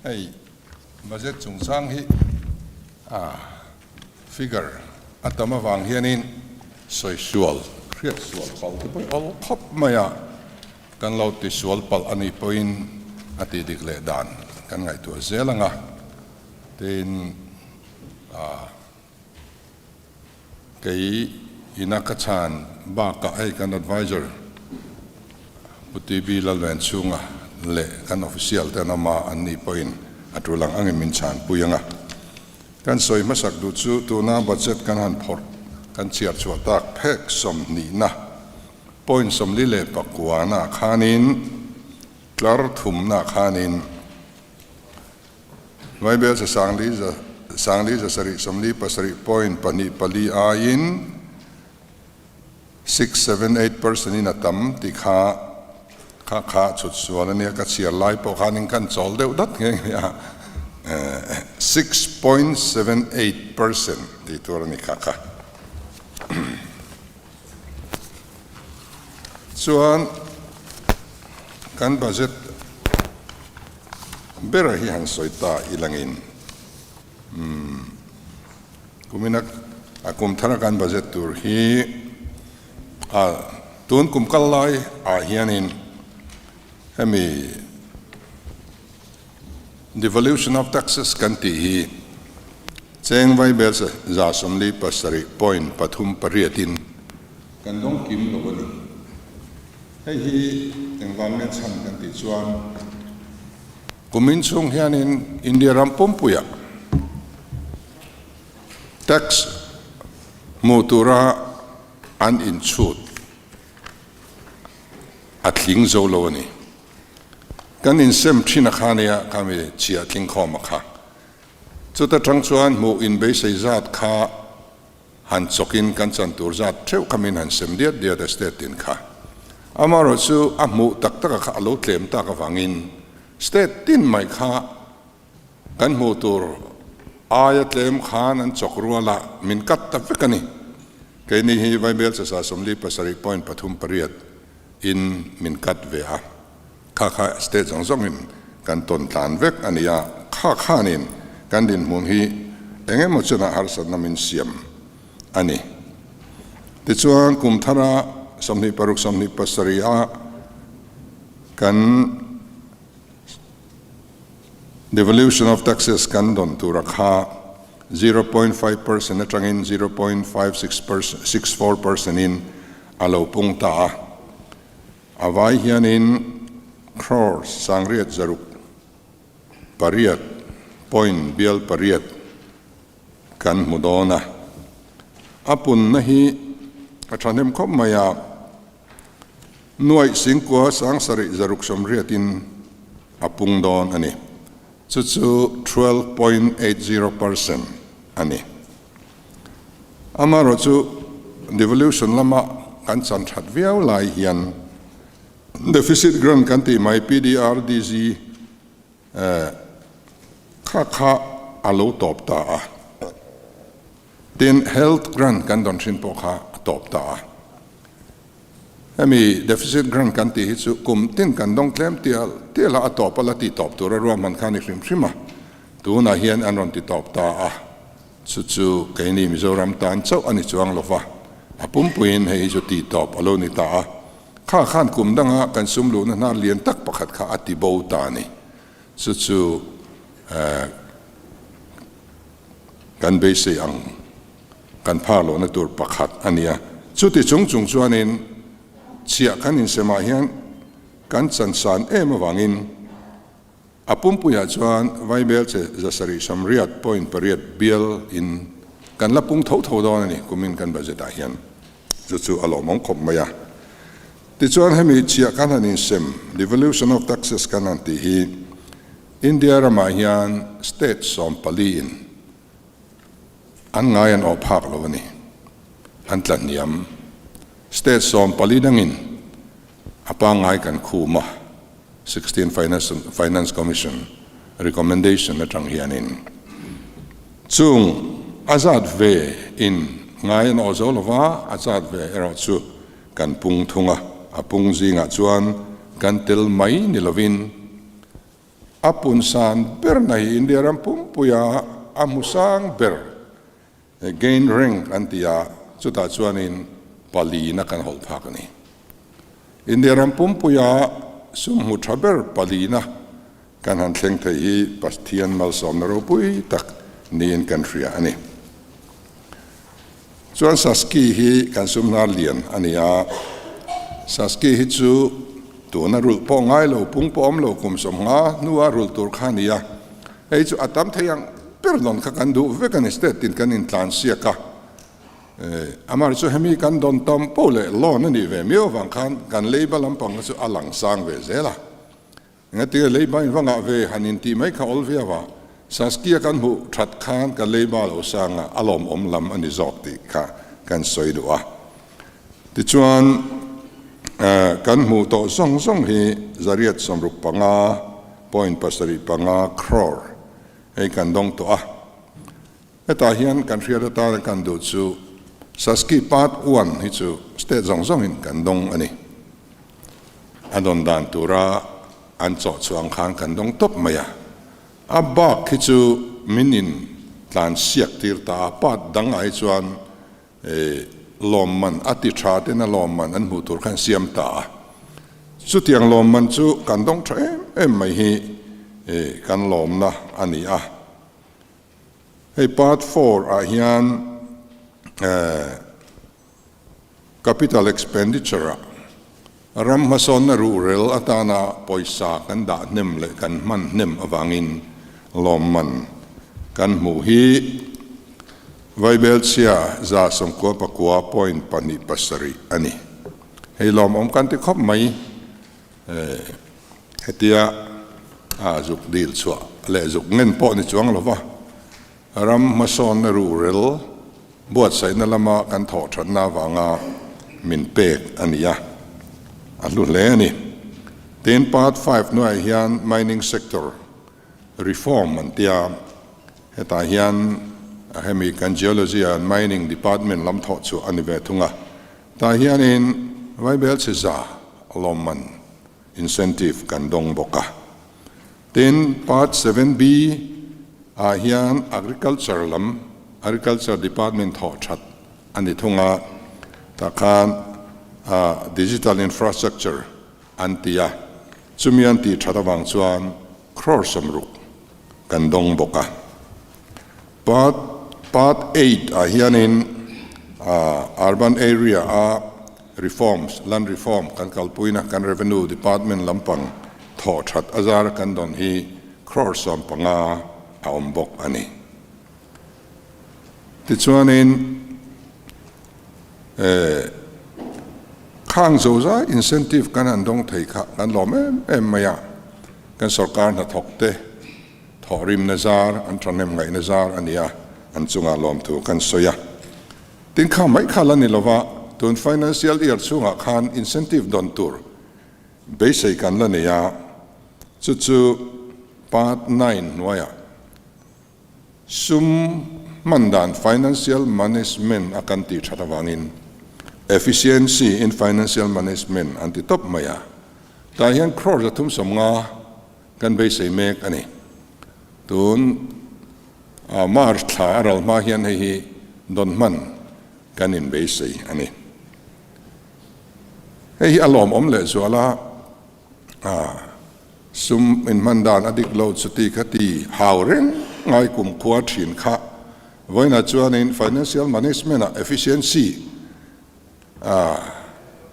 Hei budget chungchang hi a figure a tam avang hianin sawi sual, hriat sual palh te pawh awl khawp mai a, kan lo ti sual palh a nih pawhin a tih dik leh dan kan ngaihtuah zel ang a, tin a Kei ina ka chhan bakah hei kan adviser Pu TB Lalvenchhunga leh kan official te an awm a, an nih pawhin a tul ang angin min chhanpui ang a. Kan sawi hmasak duh chu tuna budget kan han phawrh kan chhiar chhuah tak phek sawmhnihna point 49 na khanin tlar thumna khanin Vaibel sa sangli za sangli 7 47 point pahnih pali aiin 678 percent in a tam tih kha kha kha chhut sual a nia, ka chhiar lai pawh khanin kan chawl deuh dat nghe nghe a, 6.78% tih tur a ni kha kha. Chuan kan budget ber hi han sawi ta ilangin umm kumina a kum thara kan budget tur hi a tun kum kal lai ah hianin hemi devolution of taxes kan tih hi cheng vaibel 47.38 in kan dawng kim lo a ni. Hei hi engvang nge chhan kan tih chuan kumin chhung hianin India ram pumpuiah tax hmuh tura an inchhut a tling zo lo a ni. Kan insem thin a kha nia khami chhiah tling khawm a kha. Chuta tang chuan hmuh inbeisei zat kha han chawkin kan chan tur zat theuh kha min han sem diat diat a state tin kha. Amaherawh chu a hmuh tak taka kha a lo tlem tak avangin state tin mai kha kan hmuh tur aia tlem khan an chawk rual a, min kat ta vek a ni. Keini hi Vaibel chasa 47.38 in min kat ve a, kha kha state zawng zawngin kan tawn tlan vek a ni a, kha khanin kan dinhmun hi eng emaw chenah harsatna min siam a ni. Tichuan kum thara 26 27 a kan devolution of taxes kan dawn tura kha 0.5% atangin 0.56 percent in a lo pung ta a. A vai hianin crore 868 point bial pariat kan hmu dawn a. A punna hi a thahnem khawp mai a, nuaih singkua 7680 in a pung dawn a ni. Chu chu 12.80% a ni. Amaherawh chu devolution lama kan chan that viau lai hian deficit grant kan tih mai PDRDG kha kha a lo tawp ta a. Tin health grant kan dawn thin pawh kha a tawp ta a. Hemi deficit grant kan tih hi chu kum tin kan dawng tlem tial tial a, a tawp a la ti tawp tur a ruahman kha a ni hrim hrim a. Tunah hian an rawn ti tawp ta a, chu chu keini Mizoram tan chauh a ni chuang lo va, a pumpuiin hei hi chu ti tawp a lo ni ta a. Kha khan kum danga kan sum luhna hnar lian tak pakhat kha a ti bo ta a ni. Chu chu kan beisei ang kan phar lohna tur pakhat a ni a. Chuti chung chung chuanin chhiah kan insemah hian kan chansan em avangin a pumpuiah chuan Vaibel che 780.8 bial in kan la pung tho tho dawn a ni kumin kan budget ah hian. Chu chu a lawmawm khawp mai a. Tichuan hemi chhiah kan han insem, devolution of taxes kan han tih hi India ramah hian state 14 in an ngai an awh phak lo a ni. An tla hniam. State 14 dangin a pangngai kan khum a, 16 Finance Finance Commission recommendation atang hianin chung a zat ve in ngai an awh zo lova, a zat ve erawh chu kan pung thung a, a pung zingah chuan kan tel mai ni lovin. A pun san berna hi India ram pumpuia a hmu sang ber, gain rank an ti a, chutah chuanin palina kan hawlh phak a ni. India ram pumpuia sum hmu tha ber palina kan han thleng thei hi Pathian malsawmna ropui tak niin kan hria a ni. Chuan Saski hi kan sum hnar lian a ni a, Saski hi chu tuna rulh pawh ngai lo, pung pawh awm lo kum sawmnga hnua rulh tur kha a ni a, hei chu a tam thei ang ber dawn kha kan duh vek a ni, state tin kan intlan siak a, amah chu hemi kan dawn tam poh leh loan a nih ve miau avang khan kan leiba lampang kha chu a lang sang ve zel a. Engati leiba in va ngah ve han intih mai kha awl viau a, Saskia kan hmuh that khan ka leiba lo sang a, a lawmawm lam a ni zawk tih kha kan sawi duh a. Tichuan, kan hmuh tawh zawng zawng hi zariat 65 point 75 crore hei kan dawng tawh a. Hetah hian kan hriat atana kan duh chu Saski Part One hi chu state zawng zawngin kan dawng a ni. A dawn dan tura an chawh chhuang khan kan dawng tawp mai a. A bak hi chu min in tlan siak tir ta a, part dangah hi chuan lawmman a ti tha ten a lawmman an hmuh tur khan siam ta a. Chutiang lawmman chu kan dawng tha em em mai hi kan lawmna a ni a. Hei part four ah hian capital expenditure ah ram hmasawnna ruhrel atana pawisa kan dah hnem leh kan hman hnem avangin lawmman kan hmuh hi Vaibelchhia 99 point 2 7 a ni. Hei lawmawm kan ti khawp mai. Hetia zuk dil chhuah leh zuk ngen pawh ni chuang lova ram hmasawnna ruhrel buatsaihna lama kan thawh thatna avanga min pek a ni a, a hlu hle a ni. Tin, Part Five hnuaiah hian Mining Sector Reform an tia, hetah hian hemi kan Geology and Mining Department lam thawh chhuah a ni ve thung a. Tah hianin Vaibelchhe za lawmman, incentive, kan dawng bawk a. Tin, Part 7B ah hian Agriculture lam, Agriculture Department thawh that a ni thung a, tah khan Digital Infrastructure an ti a, chumi an tih that avang chuan crore 60 kan dawng bawk a. Part Part Eight ah hianin Urban Area a Reforms, Land Reform kan kalpuina kan Revenue Department lampang thawh that a zar kan dawn hi crore 15 a awm bawk a ni. Tichuanin khang zozai incentive kan han dawng thei kha kan lawm em em mai a, kan sorkar hnathawk te, Thawhrimna zar, an thahnem ngaihna zar a ni a, an chungah lawmthu kan sawi a. Tin kha mai kha la ni lova, tun financial year chhungah khan incentive dawn tur beisei kan la nei a, chu chu part nine hnuaiah sum hman dan financial management a kan tih that avangin efficiency in financial management an ti tawp mai a, tah hian crore 350 Kan beisei mek a ni. Tun March thla a ral hma hian hei hi dawn hman kan inbeisei a ni. Hei hi a lawmawm lehzual a, sum inhman dan a dik lo chuti kha ti hau reng ngai kumkhua thin kha vawiinah chuanin financial management-ah efficiency A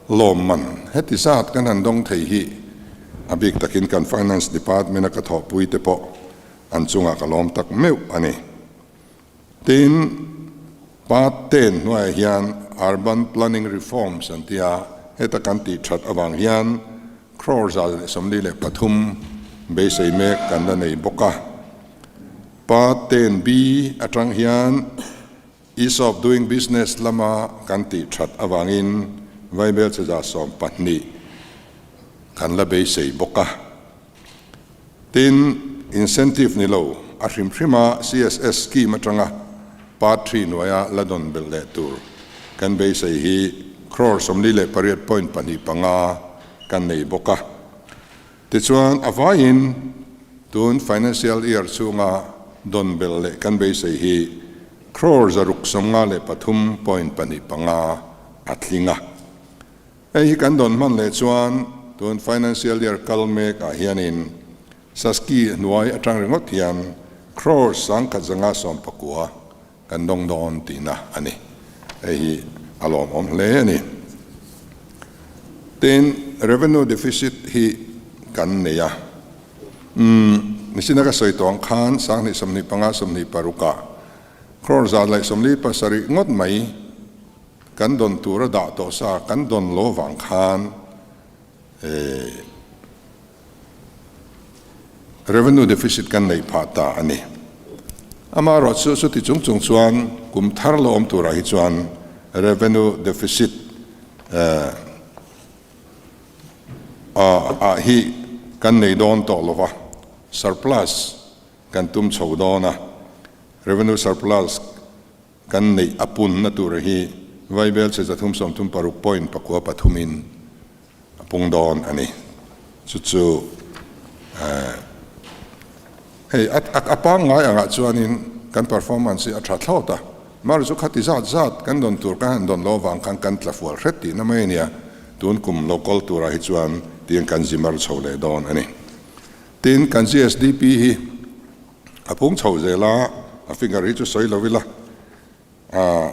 lawmman heti zat kan han dawng thei hi a bik takin kan Finance Department a ka thawhpui te pawh an chungah ka lawm tak meuh a ni. Tin, Part 10 hnuaiah hian Urban Planning Reforms an ti a, heta kan tih that avang hian crore 143 beisei mek kan la nei bawk a. Part 10 B atang hian Ease of doing business lama kan tih that avangin Vaibelchhe 20 kan la beisei bawk a. Tin, incentive ni lo a hrim hrima CSS scheme atanga Part Three hnuaia la dawn belh leh tur kan beisei hi crore 48 point 2 5 kan nei bawk a. Tichuan, a vaiin. Tun financial year chhunga dawn bel leh kan beisei hi crore 653.25 a tling a. Hei hi kan dawn hman leh chuan tun financial year kal mek ah hianin Saski hnuai atang ringawt hian crore 1119 kan dawng dawn tihna a ni. Hei hi a lawmawm hle a ni. Tin, revenue deficit hi kan nei a. Umm, nisina ka sawi tawh ang khan 2025 26 ah crore 147 ngawt mai kan dawn tur a dah tawh sa kan dawn lo vang khan eh, Revenue deficit kan neih phah ta a ni. Amaherawh chu chuti chung chung chuan kum thar lo awm turah hi chuan revenue deficit ah hi kan nei dawn tawh lo va, surplus kan tum chho dawn a, revenue surplus Kan neih a punna tur hi Vaibel che 336 point pakua pathumin a pung dawn a ni. Chu chu hei a pangngai angah chuanin kan performance hi a tha thlawt a, mar chu khati zat zat kan dawn tur kan han dawn lo avang khan kan tla fual hret tihna mai a nia, tun kum lo kawl turah hi chuan tiang kan zi mar chho leh dawn a ni. Tin, kan GSDP hi A pung chho zel a, a figure hi chu sawi lo ila,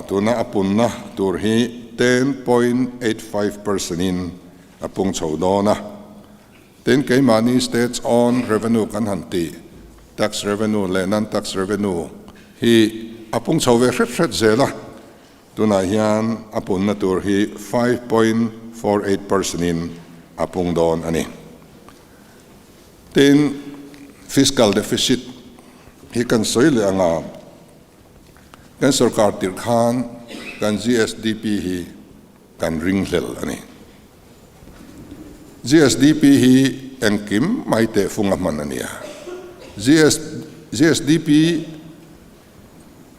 tuna a punna tur hi 10.85 percent in a pung chho dawn a. Tin, keimahni states own revenue kan han tih, tax revenue leh non-tax revenue hi a pung chho ve hret hret zel a, tunah hian a punna tur hi 5.48 percent in a pung dawn a ni. Tin, fiscal deficit hi kan sawi leh ang a, kan sorkar tirh khan kan GSDP hi kan ringhlel a ni. GSDP hi engkim mai tehfung a hman a ni a. GSDP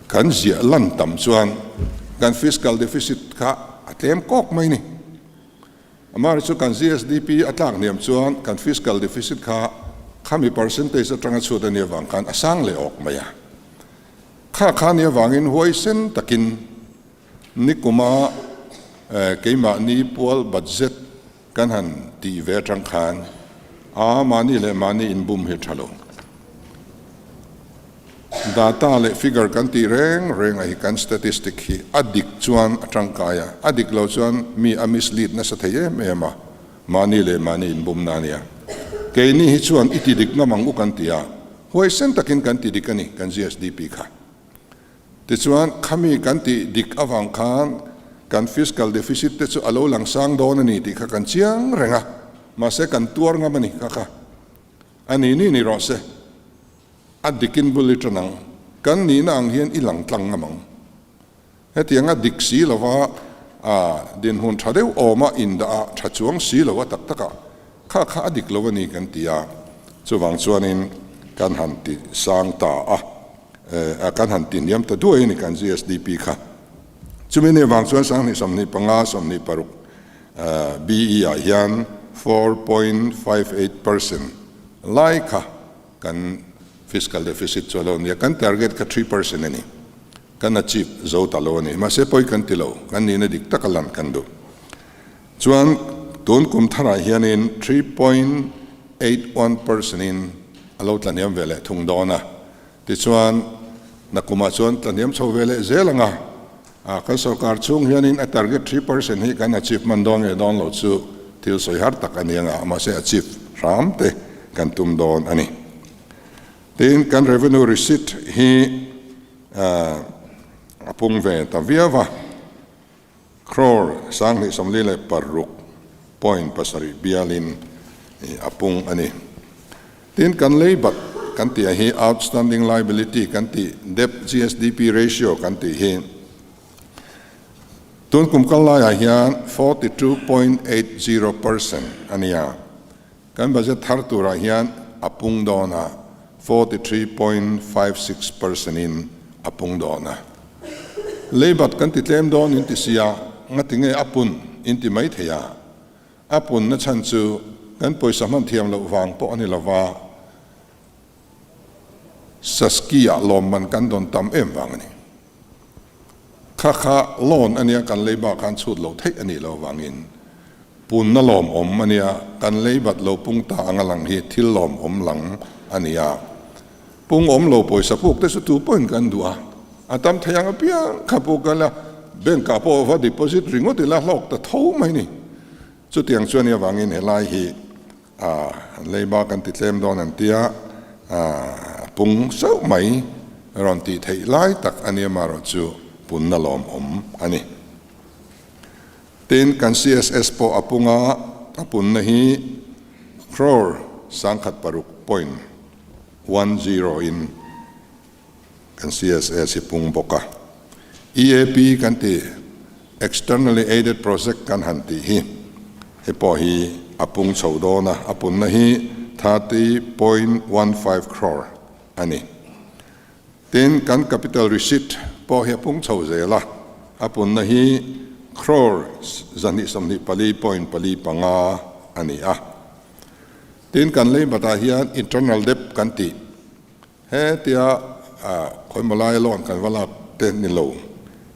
kan ziah lan tam chuan kan fiscal deficit kha a tlem kawk mai a ni. Amah chu kan GSDP a tlak hniam chuan kan fiscal deficit kha khami percentage atanga chhut a nih avang khan a sang leh awk mai a. Kha kha nih avangin huaisen takin nikuma keimahni pual budget kan han tih ve atang khan a mahni leh mahni inbum hi tha lo. Data leh figure kan tih reng reng ah hi kan statistic hi a dik chuan a tangkai a, a dik lo chuan mi a mislead nasa thei em em a, mahni leh mahni inbumna a nia. Keini hi chuan i ti dik ngam ang u kan ti a, huaisen takin kan ti dik a ni kan GSDP kha. Tichuan khami kan tih dik avang khan kan fiscal deficit te chu a lo lang sang dawn a ni tih kha kan chiang reng a, mahse kan tuar ngam a ni kha kha. A ni ni ni rawh se. A dikin bul i tan ang. Kan nihna ang hian i lang tlang ngam ang. Hetianga dik si lova a dinhmun tha deuh awma indah a tha chuang si lo a tak takah kha kha a dik lo a ni kan ti a, chuvang chuanin kan han ti sang ta a, kan han ti hniam ta duai a ni kan GSDP kha. Chumi ni avang chuan 2025, 26 BE ah hian 4.58 percent lai kha Kan fiscal deficit chu a lo nia, kan target kha 3% a ni. Kan achieve zo ta lo a ni. Mahse pawi kan ti lo, kan nihna dik taka lan kan duh. Chuan tun kum tharah hianin 3.81% in a lo tlahniam ve leh thung dawn a. Tichuan nakumah chuan tlahniam chho ve leh zel ang a. A, kan sorkar chhung hianin a target 3% hi kan achieve hman dawn nge dawn lo chu thil sawi har tak a ni ang a, mahse achieve hram te kan tum dawn a ni. Tin, kan revenue receipt hi a pung ve ta viau a, crore 2046.7 bialin a pung a ni. Tin, kan leibat kan tih hi outstanding liability kan tih, debt GSDP ratio kan tih hi tun kum kal laiah hian 42.80% a ni a, kan budget thar turah hian a pung dawn a, 43.56% in a pung dawn a. Leibat kan ti tlem dawn in ti sia, ngati nge a pun in ti mai thei a. A punna chhan chu kan pawisa hman thiam loh vang pawh a ni lo va. Saski-ah lawmman kan dawn tam em vang a ni. Kha kha loan a nia kan leiba khan chhut lo theih a nih loh vangin punna lawmawm a nia kan leibat lo pung ta anga lang hi thil lawmawm lang a ni a. Pung awm lo pawisa puk te chu tu pawhin kan duh a, a tam thei ang apiang kha puk a la, bank ah pawh va deposit ringawt ila hlawk ta tho mai ni. Chutiang chuan i avangin helai hi A leiba kan ti tlem dawn an tia, a pung sauh mai rawn tih theih lai tak a nia marawh chu punna lawmawm a ni. Tin, kan CSS pawh a pung a, a punna hi crore 106.10 in kan CSS hi pung bawk a. EAP kan ti, Externally Aided Project kan han tih hi, hei pawh hi a pung chho dawn a, a punna hi 30.15 crore a ni. Tin, kan capital receipt pawh hi a pung chho zel a, a punna hi crore 224.45 a ni a. Tin, kan lei batah hian internal debt kan tih, Hetia khawimaw laia loan kan va lak te ni lo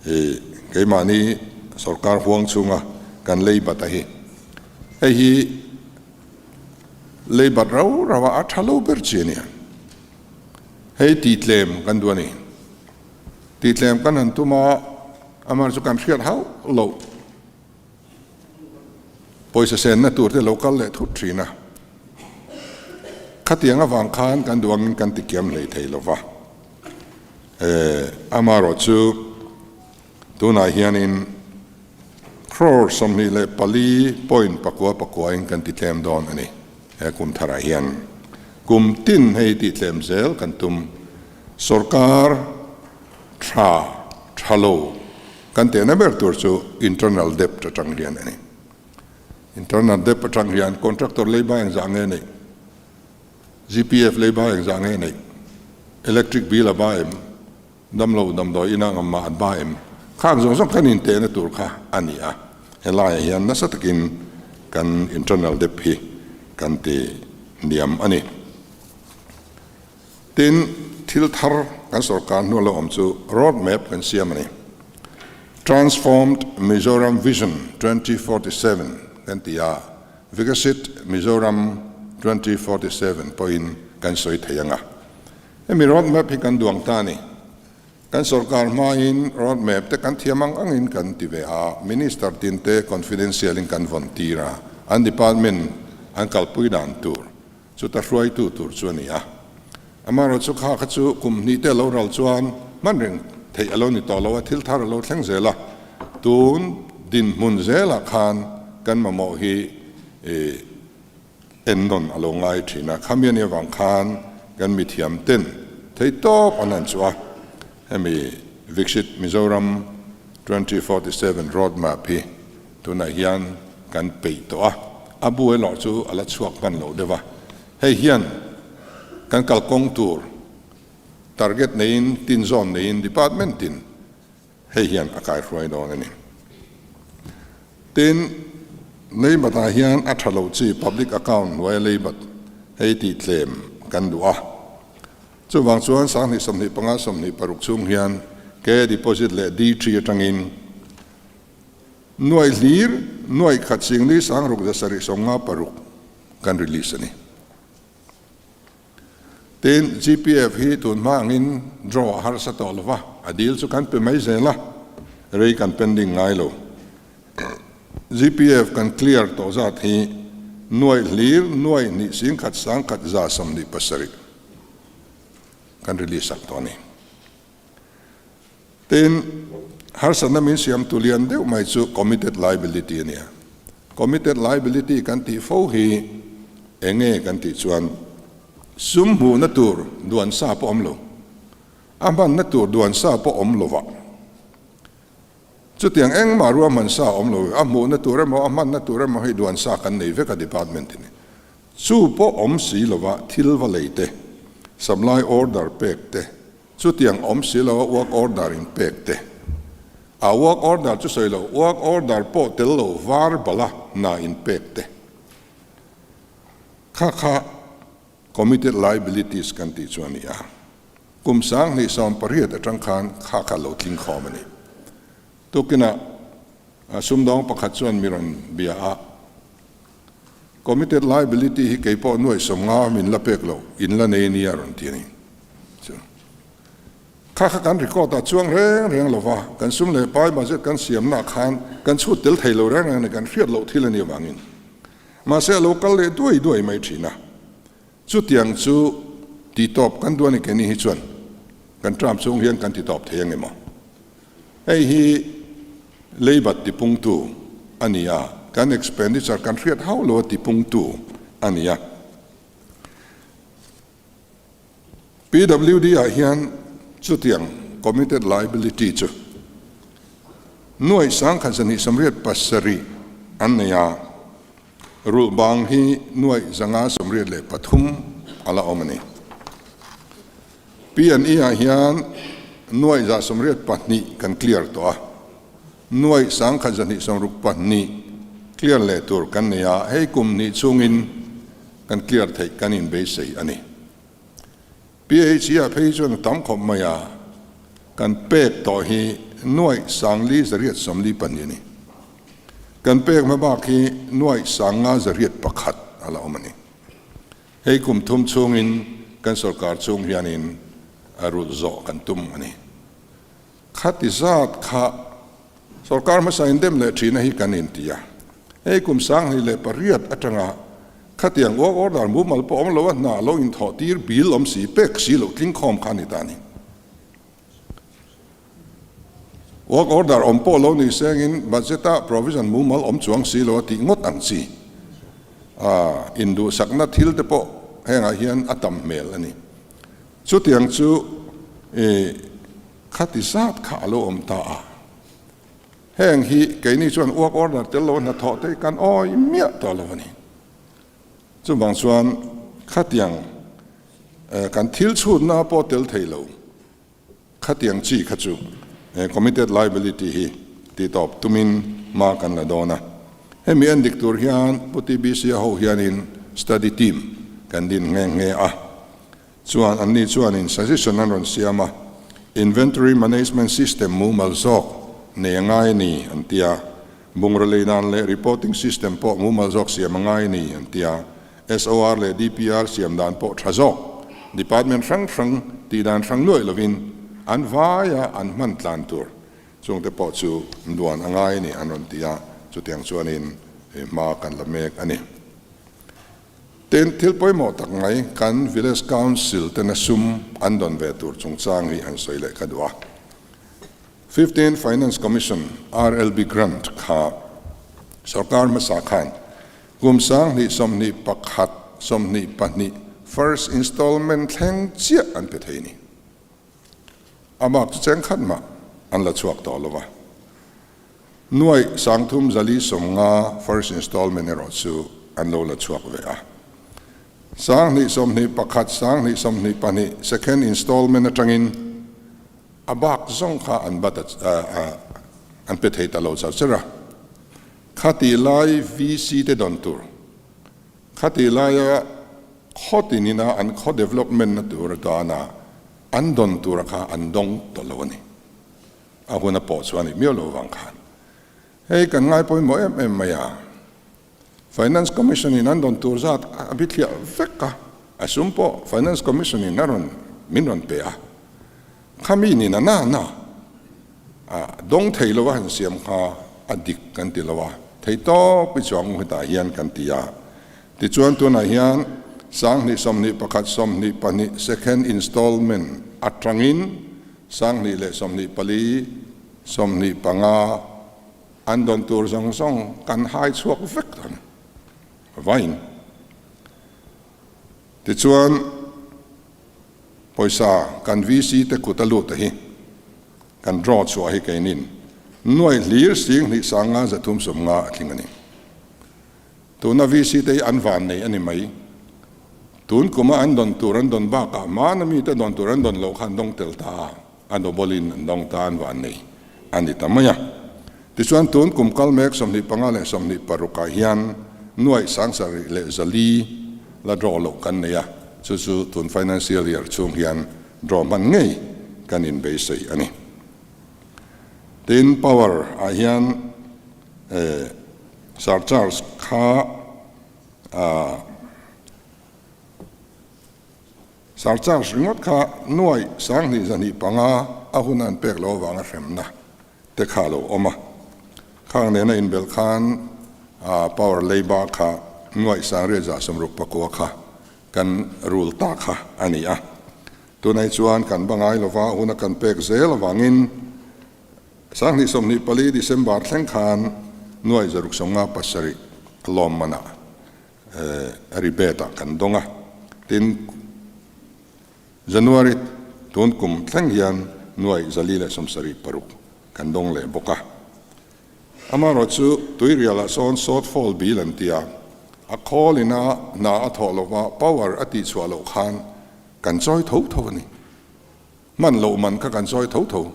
i keimahni sorkar huang chhunga kan lei bat a hi. Hei hi lei bat rau rau a a tha lo ber chi a nia. Hei tihtlem kan duh a ni. Tihtlem kan han tum a, amaherawhchu kan hriat hauh loh. Pawisa senna tur te lo kal leh thut thin a, khatiang avang khan kan duh angin kan tikiam hlei thei lo va. Amaherawh chu tunah hianin crore 24.4 pakuain kan titlem dawn a ni he kum tharah hian. Kum tin hei tihtlem zel kan tum. Sorkar tha tha lo Kan tehna ber tur chu internal debt atang hian a ni. Internal debt atang hian contractor leiba engzah nge neih? GPF leiba engzah nge neih? Electric bill a ba em? Damlo damdawi ina ngam mah an ba em? Khang zawng zawng kan intehna tur kha a ni a. Helaiah hian nasa takin kan internal debt hi kan ti niam a ni. Tin, thil thar kan sorkar hnu lo awm chu road map kan siam a ni. Transformed Mizoram Vision 2047 kan ti a, Viksit Mizoram 2047 pawhin kan sawi thei ang a. Hemi road map hi kan duang ta a ni. Kan sorkar hmain road map te kan thiam ang angin kan ti ve a, Minister tinte confidential in kan vawn tir a, an department an kalpui dan tur Chuta hruaitu tur chu a ni a. Amaherawh chu kha kha chu kum hnih te a lo ral chuan hman reng theih a lo ni tawh lo a, thil thar a lo thleng zel a. Tun dinhmun zelah khan kan mamawh hi ennawn a lo ngai thin a. Khami a nih avang khan kan mithiam ten theihtawp an han chhuah a. Hemi Viksit Mizoram 2047 Road Map hi Tunah hian kan peih tawh a, a bu erawh chu a la chhuak hman lo deuh a. Hei hian kan kalkawng tur target neiin, tinzawn neiin department tin hei hian a kaihruai dawn a ni. Tin, leibatah hian a tha lo chi public account hnuaia leibat hei tih tlem kan duh a. Chuvang chuan 2025 26 chhung hian K deposit leh D tree atangin Nuaih hlir, nuaih khat singli sangruk 756 kan release a ni. Tin, GPF hi tun hma angin draw a harsa tawh lo va, a deal chu kan pe mai zel a, rei kan pending ngai lo. GPF kan clear tawh zat hi nuaih hlir, nuaih hnih singkhat sangkhat 127 kan release sak tawh a ni. Tin, harsatna min siamtu lian deuh mai chu committed liability a nia. Committed liability kan tih fo hi eng nge kan tih chuan sum hmuhna tur duan sa pawh awm lo, a hmanna tur duan sa pawh awm lo vah. Chutiang engmah ruahman sa awm lo, a hmuhna tur emaw a hmanna tur emaw hi duan sa kan nei vek a department in. Chu pawh awm si lova thil va lei te, supply order pek te, Chutiang awm si lo a work order in pek te. A work order chu sawi lo, work order pawh tel lo var bala hna in pek te. Kha kha committed liabilities kan tih chu a ni a. Kum 2018 atang khan kha kha lo tling khawm a ni. Tukinah sumdawng pakhat chuan mi rawn bia a, Committed liability hi kei pawh nuaih 50 min la pek loh in la nei nia rawn ti a ni. Chu kha kha kan record ah chuang reng reng lo va, kan sum leh pai budget kan siamna khan kan chhut tel thei lo reng reng a ni, kan hriat loh thil a nih avangin. Mahse a lo kal leh duai duai mai thin a. Chutiang chu titawp kan duh a ni keini hi chuan kan term chhung hian kan titawp thei ang emaw? Hei hi leibat tipungtu a ni a, kan expenditure kan hriat hauh lo a tipungtu a ni a. PWD ah hian chutiang committed liability chu nuaih 1287 an nei a. Rulh bang hi nuaih 583 a la awm a ni. P&E ah hian nuaih 182 kan clear tawh a, nuaih 1262 clear leh tur kan nei a, hei kum hnih chhungin kan clear theih kan inbeisei a ni. PHE-ah phei chuan a tam khawp mai a, kan pek tawh hi nuaih 4842 a ni. Kan pek hma bak hi nuaih 5101 a la awm a ni. Hei kum thum chhungin kan sorkar chhung hianin a rulh zawh kan tum a ni. Khati zat kha sorkar hmasa indem leh thina hi kan inti a. Hei kum 2008 atanga khatiang work order mumal pawh awm lo a hna lo inthawh tir bil awm si pek si loh tling khawm kha a ni ta a ni. Work order awm pawh lo ni sengin budget ah provision mumal awm chuang si lo a tih ngawt ang chi. Induhsakna thil te pawh hengah hian a tam hmel a ni. Chutiang chu i khati zat kha a lo awm ta a. Heng hi keini chuan work order tel lo hnathawh te hi kan awi miah tawh lo a ni. Chuvang chuan khatiang kan thil chhutna pawh tel thei lo khatiang chi kha chu committed liability hi titawp tumin hma kan la dawn a. Hemi en dik tur hian Pu TBC-a ho hianin study team kan din nghe nghe a. Chuan anni chuanin suggestion an rawn siam a, Inventory Management System mumal zawk nei a ngai a ni an ti a, bungraw lei dan leh reporting system pawh mumal zawk siam a ngai a ni an ti a, SOR leh DPR siam dan pawh tha zawk, department hrang hrang tih dan hrang nuaih lovin an vaia an hman tlan tur chungte pawh chu duan a ngai a ni an rawn ti a, chutiang chuanin hma kan la mek a ni. Tin, thil pawimawh tak mai kan Village Council tena sum an dawn ve tur chungchang hi han sawi leh ka duh a. Fifteenth Finance Commission RLB Grant kha sorkar hmasa khan kum 2021, 22 first installment thleng chiah an pe thei ni. A bak chu cheng khat mah an la chhuak tawh lo va. Nuaih 3450 first installment erawh chu an lo la chhuak ve a. 2021, 2022 second installment atangin a bak zawng kha an bat an pe thei ta lo char char a. Khati lai VC te dawn tur, khati laia khaw tinina an khaw development na tur atana an dawn tura kha an dawng tawh lo a ni. A hun a pawh chu a nih miau lo vang khan hei kan ngai pawimawh em em mai a, Finance Commission in an dawn tur zat a bithliah vek a, a sum pawh Finance Commission in a rawn min rawn pe a, khami nin a na na a dawng thei lo a han siam kha a dik kan ti lo a, thei tawp i chuang hetah hian kan ti a, tichuan tunah hian 2021, 22 second installment atangin 2024, 25 an dawn tur zawng zawng kan hai chhuak vek ang vain. Tichuan, pawisa kan VC te kut a lut a hi, kan draw chhuah hi keinin nuai hlir 25 350 a tling a ni. Tuna VC te hi an van nei a ni mai. Tun kuma an dawn tur an dawn bakah hmana mite dawn tur an dawn loh kha an dawng tel ta a, a double-in an dawng ta an van nei a ni ta mai a. Tichuan tun kum kal mek 25 leh 26 ah hian nuaih 74 la draw loh kan nei a, chu chu tun financial year chhung hian Draw hman ngei kan inbeisei a ni. Tin, power ah hian surcharge kha surcharge ringawt kha nuai 20 25 a hun a an pek loh avanga hremna te kha a lo awm a. Khang nena inbelh khan power leiba kha nuai 86,900 kha kan rul ta kha a ni a. Tunai chuan kan ba ngai lova huna kan pek zel avangin 2024 December thleng khan nuai 657 lawmmanah rebate ah kan dawng a. Tin, January tun kum thleng hian nuai 476 kan dawng leh bawk a. Amaherawh chu tuirialah sawn shortfall bill an ti a, a khawl ina hna a thawh lova power a tihchhuah loh khan kan chawi tho tho a ni. Hman loh man kha kan chawi tho tho.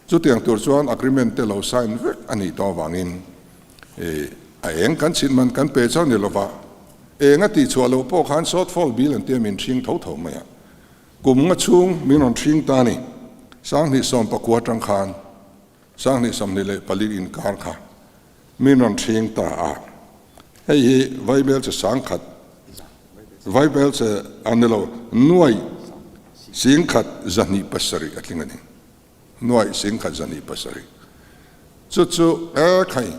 Chutiang tur chuan agreement te lo sign vek a nih tawh avangin a eng kan chhit man kan pe chauh ni lova, eng a tihchhuah loh pawh khan shortfall bill an tia min hring tho tho mai a. Kum nga chhung min rawn hring ta a ni. 2019 atang khan 2024 inkar kha min rawn hring ta a, hei hi Vaibel che sangkhat, Vaibel che a ni lo, nuai 1,207 a tling a ni, nuai 1,207. Chu chu e khai,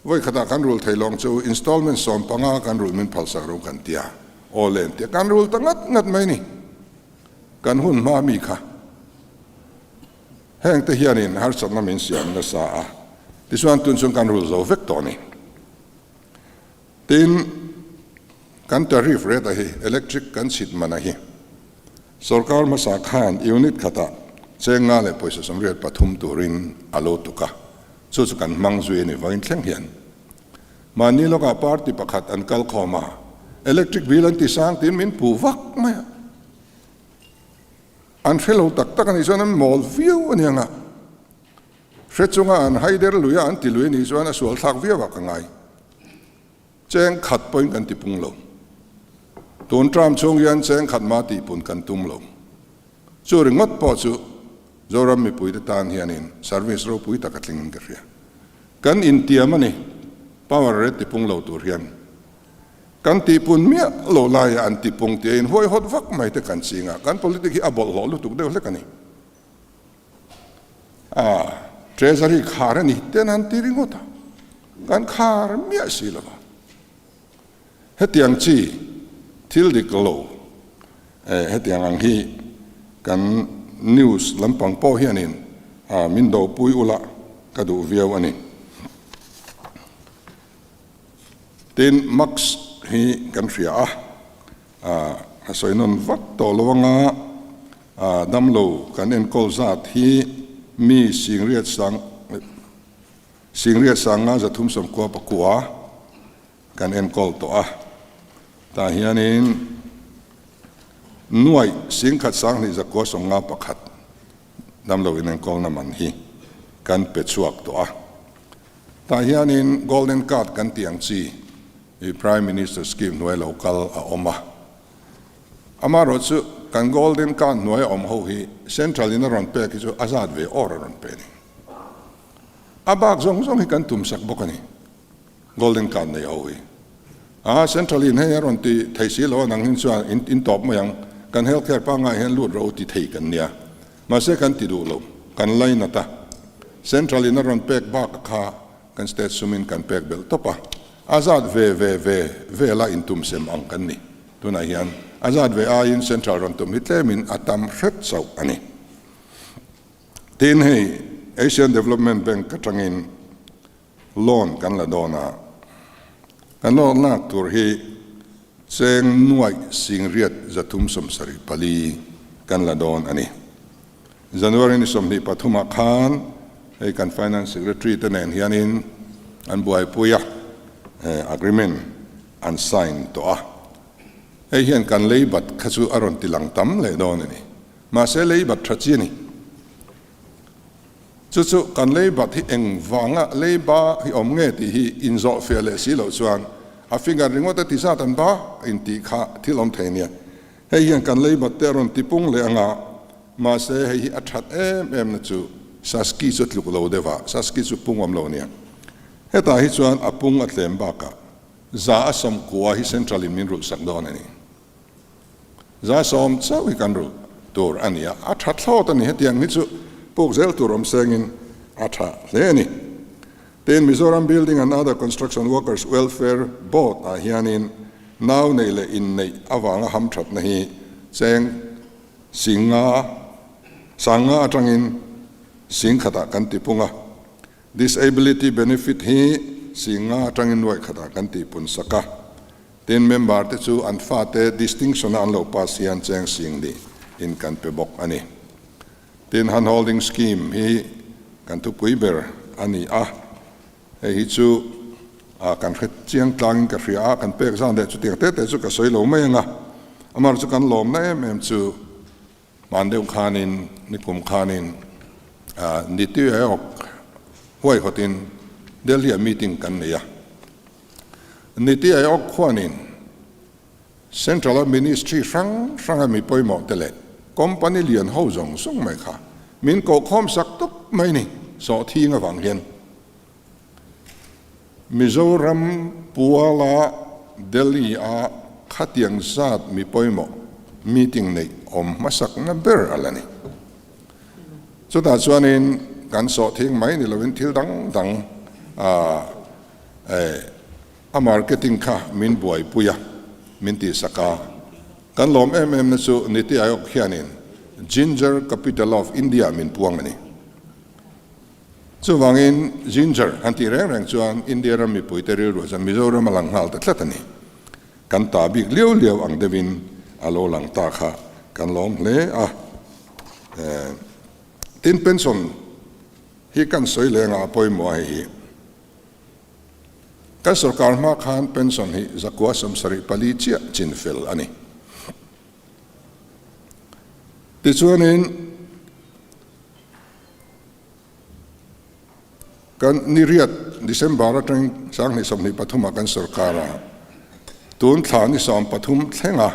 vawi khatah kan rul thei lawng chu installment 15 kan rul min phalsak ro kan tia, aw len tia kan rul ta ngat ngat mai ni, kan hun hma mi kha. Heng te hianin harsatna min siam nasa a, tichuan tun chuan kan rul zo vek tawh a ni. Tin, kan tariff rate a hi, electric kan chhit man a hi, sorkar hmasa khan unit khatah cheng nga leh pawisa 83 turin a lo tuk a, chu chu kan hmang zui a ni vawiin thleng hian. Mahni lawkah party pakhat an kal khawm a, electric bill an ti sang tiin min puh vak mai a. An hre lo tak tak a nih chuan an mawl viau a niang a, hre chunga an haider lui a an ti lui a nih chuan a sual thlak viau ah ka ngai. Cheng khat pawhin kan ti pung lo. Tun term chhung hian cheng khat mah tih pun kan tum lo. Chu ringawt pawh chu Zoram mipuite tan hianin service ropui tak a tling in ka hria. Kan intiam a ni, power rate ti pung lo tur hian. Kan tihpun miah lo laia an tipung tia inhuaihawt vak mai te kan ching a, kan politic hi a bawlhhlawh lutuk deuh hlek a ni. A Treasury khar a ni ten an ti ringawt a, kan khar miah si lo va. Hetiang chi thil dik lo hetiang ang hi kan news lampang pawh hianin min dopui ula ka duh viau a ni. Tin, Max hi kan hria a, a sawi nawn vak tawh lo anga damlo kan enkawl zat hi mi singriat sang singriat sanga 399 kan enkawl tawh a, tah hianin nuaih 10 2,991 damlo inenkawlna man hi kan pe chhuak tawh a. Tah hianin Golden Card kan tih ang chi hi Prime Minister scheme hnuai lo kal a awm a. Amaherawh chu kan Golden Card hnuai a awm ho hi Central in a rawn pek hi chu a zat ve awr a rawn pe a ni. A bak zawng zawng hi kan tum sak bawk a ni Golden Card nei ho hi. A Central in hei a rawn ti thei si lo a nang hin chuan in tawp mai ang, kan health care pangngai hian lut ro ti thei kan nia. Mahse kan ti duh lo, kan lainat a. Central in a rawn pek bak kha kan state sumin kan pek belh tawp a, a zat ve ve ve vela intum sem ang kan ni. Tunah hian a zat ve aiin Central rawn tum hi tlemin a tam hret chauh a ni. Tin hei Asian Development Bank atangin Loan kan la dawn a, kan loan lak tur hi cheng nuaih 374 kan la dawn a ni. January ni 23 ah khan hei kan Finance Secretary te nen hianin an buaipui a, agreement an sign tawh a. Hei hian kan leibat kha chu a rawn ti lang tam leh dawn a ni. Mahse leibat tha chi a ni. Chu chu kan leibat hi eng vanga leiba hi awm nge tih hi inzawh fiah leh si loh chuan a finger ringawt a ti zat an ba intih kha thil awm thei nia. Hei hian kan leibat te a rawn tipung leh anga. Mahse hei hi a that em em na chu Saski chu a tluk lo deuh a, Saski chu pung awm lo nia. Hetah hi chuan a pung a tlem bakah 90% hi Central in min rulh sak dawn a ni. 90% chauh hi kan rulh tur a ni a, a tha thlawt a ni. Hetiang hi chu puk zel tur awm sengin a tha hle a ni. Tin, Mizoram Building and Other Construction Workers Welfare Board ah hianin nau neih leh inneih avanga hamthatna hi cheng Singa, Sanga atangin sing khatah kan ti pung a, Disability Benefit hi Singa atangin nuaih khatah kan ti pun sak a. Tin, member te chu an fate distinction a an lo pass hian cheng sing ni in kan pe bawk a ni. Tin, Handholding Scheme hi kan thupui ber a ni a, hei hi chu kan hre chiang tlangin ka hria a, kan pek zan leh chutiang te te chu ka sawi lo mai ang a, amar chu kan lawmna em em chu hman deuh khanin nikum khanin Niti Aayog huaihawtin Delhi-ah meeting kan nei a, Niti Aayog khuanin Central-a Ministry hrang hranga mi pawimawh te leh company lian ho zawng zawng mai kha min kohkhawm sak tawp mai ni sawhthing avang hian Mizoram puala Delhi-a khatiang zat mi pawimawh meeting neih awm hmasakna ber a la ni. Chutah chuanin kan sawhthing mai ni lovin thil dang dang A marketing kha min buaipui a, min tihsak a. Kan lawm em em na chu Niti Aayog hianin Ginger Capital of India min puang a ni. Chuvangin Ginger han tih reng reng chuan India ram mipuite rilruah chuan Mizoram a lang nghal ta tlat a ni. Kan ta bik liau liau ang deuhin a lo lang ta kha kan lawm hle a. Tin pension hi kan sawi lengah a pawimawh a hei hi. Kan sorkar hma khan pension hi 974 chiah chin fel a ni. Tichuanin kan ni riat December atang 2023 ah kan sorkar a, tun thla ni 13 thlenga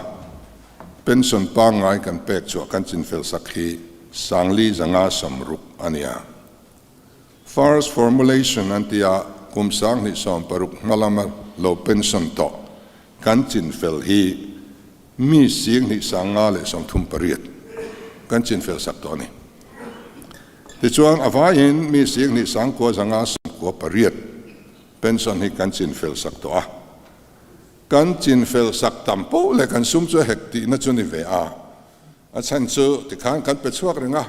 pension pangngai kan pek chhuah kan chin fel sak hi 4560 a ni a. First formulation an ti a, kum 2016 hma lama lo pension tawh kan chinfel hi mi 2538 kan chinfel sak tawh a ni. Tichuan a vaiin mi 2998 pension hi kan chinfel sak tawh a. Kan chinfel sak tam poh leh kan sum chu a hek tihna chu ni ve a. A chhan chu tikhan kan pe chhuak reng a,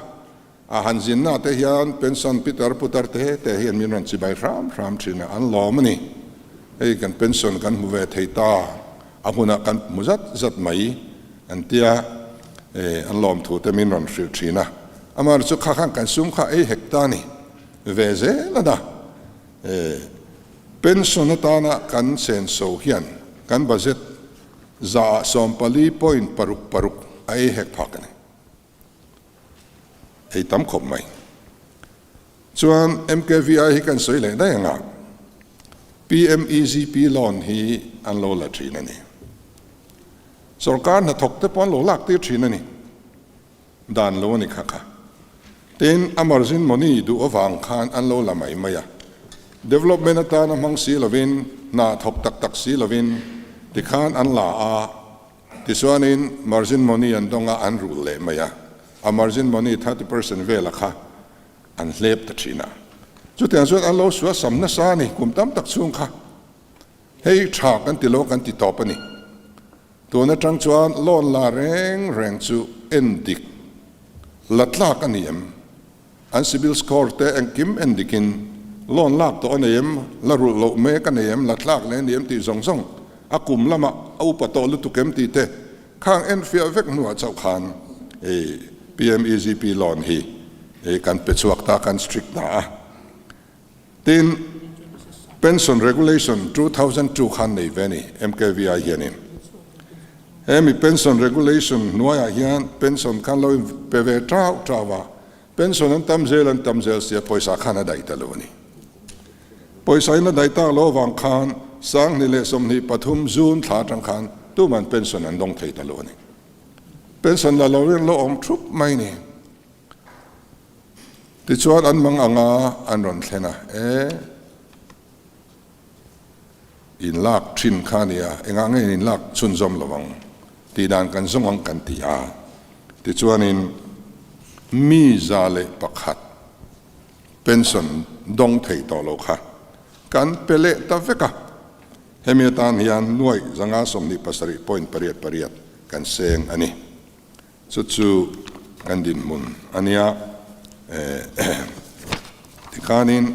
a han zinna te hian pension pitar putar te te hian min rawn chibai hram hram thin a, an lawm a ni. Hei kan pension kan hmu ve thei ta, a hmunah kan hmu zat zat mai an tia, an lawm thu te min rawn hrilh thin a. Amaherawhchu kha khan kan sum kha ei hek ta a ni ve zel a na. Pension atana kan senso hian kan budget 14.66% a ei hek phak a ni. Ei tam khawp mai. Chuan MKVI hi kan sawi leh daih ang a, PMEGP loan hi an lo la thin a ni. Sorkar hnathawk te pawh an lo lak tir thin a ni. Dan lo a ni kha kha. Tin, a margin money duh avang khan an lo la mai mai a. Development atana hmang si lovin, hna thawk tak tak si lovin tikhan an la a, tichuanin margin money an dawng a, an rul leh mai a. A margin money 30% vela kha an hlep ta thin a. Chutiang chuan an lo suasam nasa a ni kum tam tak chhung kha. Hei tha kan ti lo kan ti tawp a ni. Tun atang chuan loan la reng reng chu en dik la tlak a ni em? An CIBIL score te engkim en dikin loan lak tawh a nei em? La rulh loh mek a nei em? La tlak leh a ni em tih zawng zawng a kum lamah a upa tawh lutuk em tih te khang en fiah vek hnuah chauh khan PMEGP loan hi kan pe chhuak ta, kan strict ta a. Tin, Pension Regulation 2002 khan nei ve a ni, MKVI hianin. Hemi Pension Regulation hnuaiah hian pension khan lo in pe ve tau tau a, pension an tam zel an tam zel sia pawisa khan a daih ta lo a ni. Pawisa in a daih tak lo avang khan 2023 June thla atang khan tuman pension an dawng thei ta lo a ni. Pension la lo in lo awm thup mai a ni. Tichuan an mang anga an rawn thlen a, E, in lak thin kha nia, engah nge in lak chhunzawm lo ang tih dan kan zawng ang kan ti a. Tichuanin mi 101 pension dawng thei tawh lo kha kan pe leh ta vek a. Hemi atan hian nuaih 527 point pariat pariat kan seng a ni. Chu chu kan dinhmun a nia. Tikhanin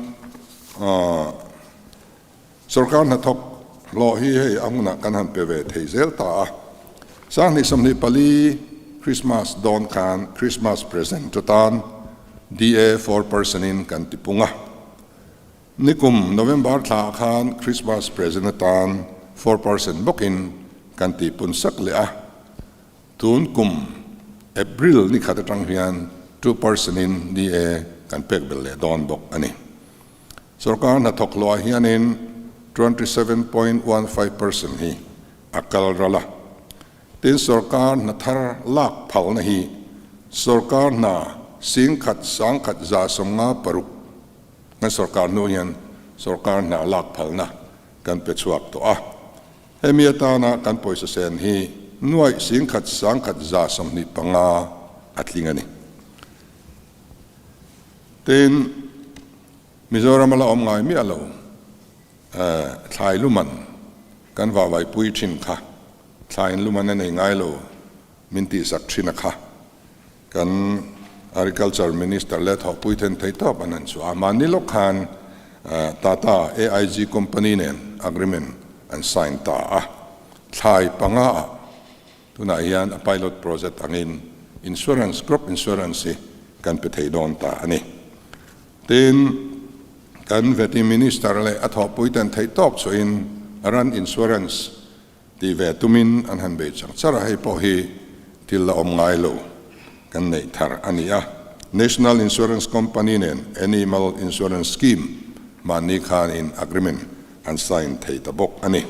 sorkar hnathawk hlawh hi hei a hunah kan han pe ve thei zel ta a. 2024 Krismas dawn khan Krismas present atan DA 4% in kan tipung a. Nikum November thla ah khan Krismas present atan 4% bawkin kan tihpun sak leh a. Tun kum April ni khat atang hian 2% in DA kan pek belh leh dawn bawk a ni. Sorkar hnathawk hlawhah hianin 27.15% hi a kal ral a. Tin sorkar hna thar lak phalna hi sorkar hna 10,000 156 kan sorkar hnu hian sorkar hna lak phalna kan pe chhuak tawh a. Hemi atana kan pawisa sen hi nuaih 10,000 1,125 a tling a ni. Tin, Mizoram a la awm ngai miah lo, thlai luman kan vahvaipui thin kha, thlaiin luman a nei ngai lo min tihsak thin a kha. Kan Agriculture Minister leh thawhpui then thei tawp an han chhuah a, mahni lawk khan Tata AIG Company nen agreement an sign ta a, thlai panga ah tunah hian a pilot project angin insurance, crop insurance hi kan pe thei dawn ta a ni. Tin, kan Vety Minister leh a thawhpui ten theih tawp chhuahin ran insurance Tih ve tumin an han bei char char a, hei pawh hi thil la awm ngai lo kan neih thar a ni a. National Insurance Company nen Animal Insurance Scheme mahni khanin agreement an sign thei ta bawk a ni.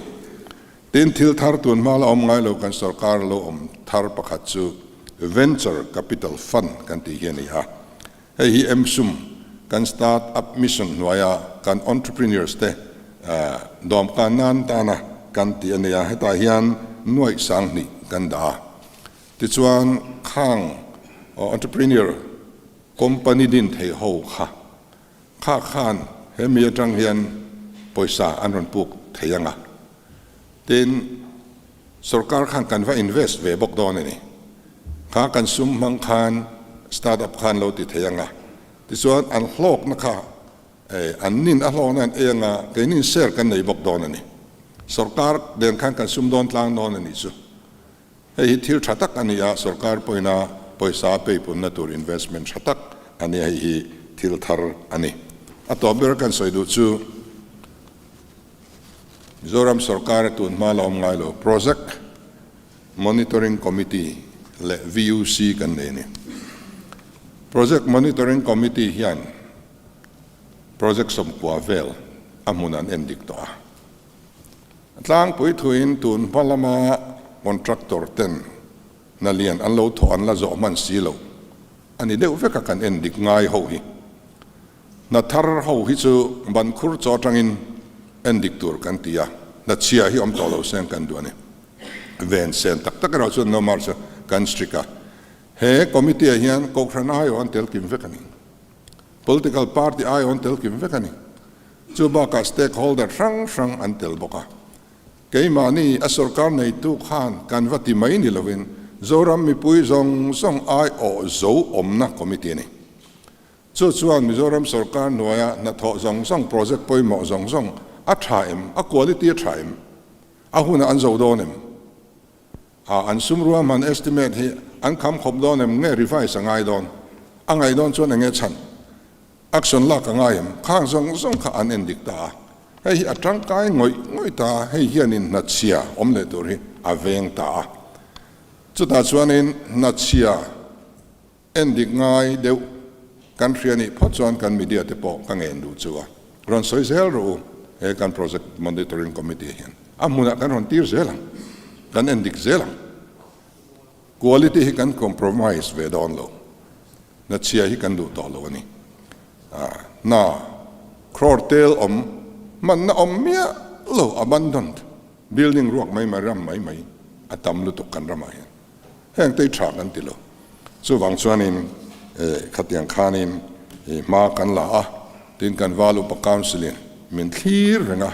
Tin, thil thar tun hma la awm ngai lo kan sorkar lo awm thar pakhat chu Venture Capital Fund kan tih hi a ni a. Hei hi MSUM kan Start Up Mission hnuaia kan entrepreneurs te dawmkan nan tana kan tih a ni a, hetah hian nuaih 2000 kan dah a. Tichuan khang entrepreneur company din thei ho kha kha khan hemi atang hian pawisa an rawn puk thei ang a. Tin, sorkar khan kan va invest ve bawk dawn a ni. Kha kan sum hmang khan start up khan lo ti thei ang a. Tichuan an hlawkna kha an nin a hlawkna an ei ang a, keinin share kan nei bawk dawn a ni. Sorkar den khan kan sum dawn tlang dawn a nih chu. Hei hi thil tha tak a ni a, sorkar pawhin pawisa peipunna tur investment tha tak a ni a, hei hi thil thar a ni. A tawp ber kan sawi duh chu Mizoram sorkar a tun hma la awm ngai lo Project Monitoring Committee leh VUC kan nei a ni. Project Monitoring Committee hian project 90 vel a hmun an en dik tawh a. A tlangpui thuin tun hma lama contractor ten hna lian an lo thawh an la zawh hman si lo a ni deuh vek a kan en dik ngai ho hi. Hna thar ho hi chu ban khur chaw atangin en dik tur kan ti a, hna chhia hi awm tawh lo seng kan duh a ni. Ven sen tak tak erawh chuan Nomar chu kan strict a. He committee ah hian Kohhran aiawh an tel kim vek a ni. Political party aiawh an tel kim vek a ni. Chu bakah stakeholder hrang hrang an tel bawk a. Keimahni a sorkar neitu khan kan va ti mai ni lovin Zoram mipui zawng zawng aiawh zo awmna committee a ni. Chu chuan Mizoram sorkar hnuaia hnathawh zawng zawng, project pawimawh zawng zawng a tha em? A quality a tha em? A hunah an zo dawn em? A an sum ruahman estimate hi an kham khawp dawn em? Nge revise a ngai dawn? A ngaih dawn chuan enge chhan? Action lak a ngai em? Khang zawng zawng kha an en dik ta a. Hei hi a tangkai ngawih ngawih ta a, hei hianin hnachhia awm leh tur hi a veng ta a. Chutah chuanin hnachhia En dik ngai deuh kan hria nih phawt chuan kan media te pawh ka ngen duh chu a rawn sawi zel rawh u, he kan Project Monitoring Committee hian a hmunah kan rawn tir zel ang, kan en dik zel ang. Quality hi kan compromise ve dawn lo, na chhia hi kan duh tawh lo a ni. Hna crore tel awm hmanna awm miah lo abandoned building ruak mai mai ram mai mai a tam lutuk kan ramah hian. Heng te hi tha kan ti lo. Chuvang chuanin khatiang khanin hma kan la a, tin kan Val Upa Council in min thlir reng a.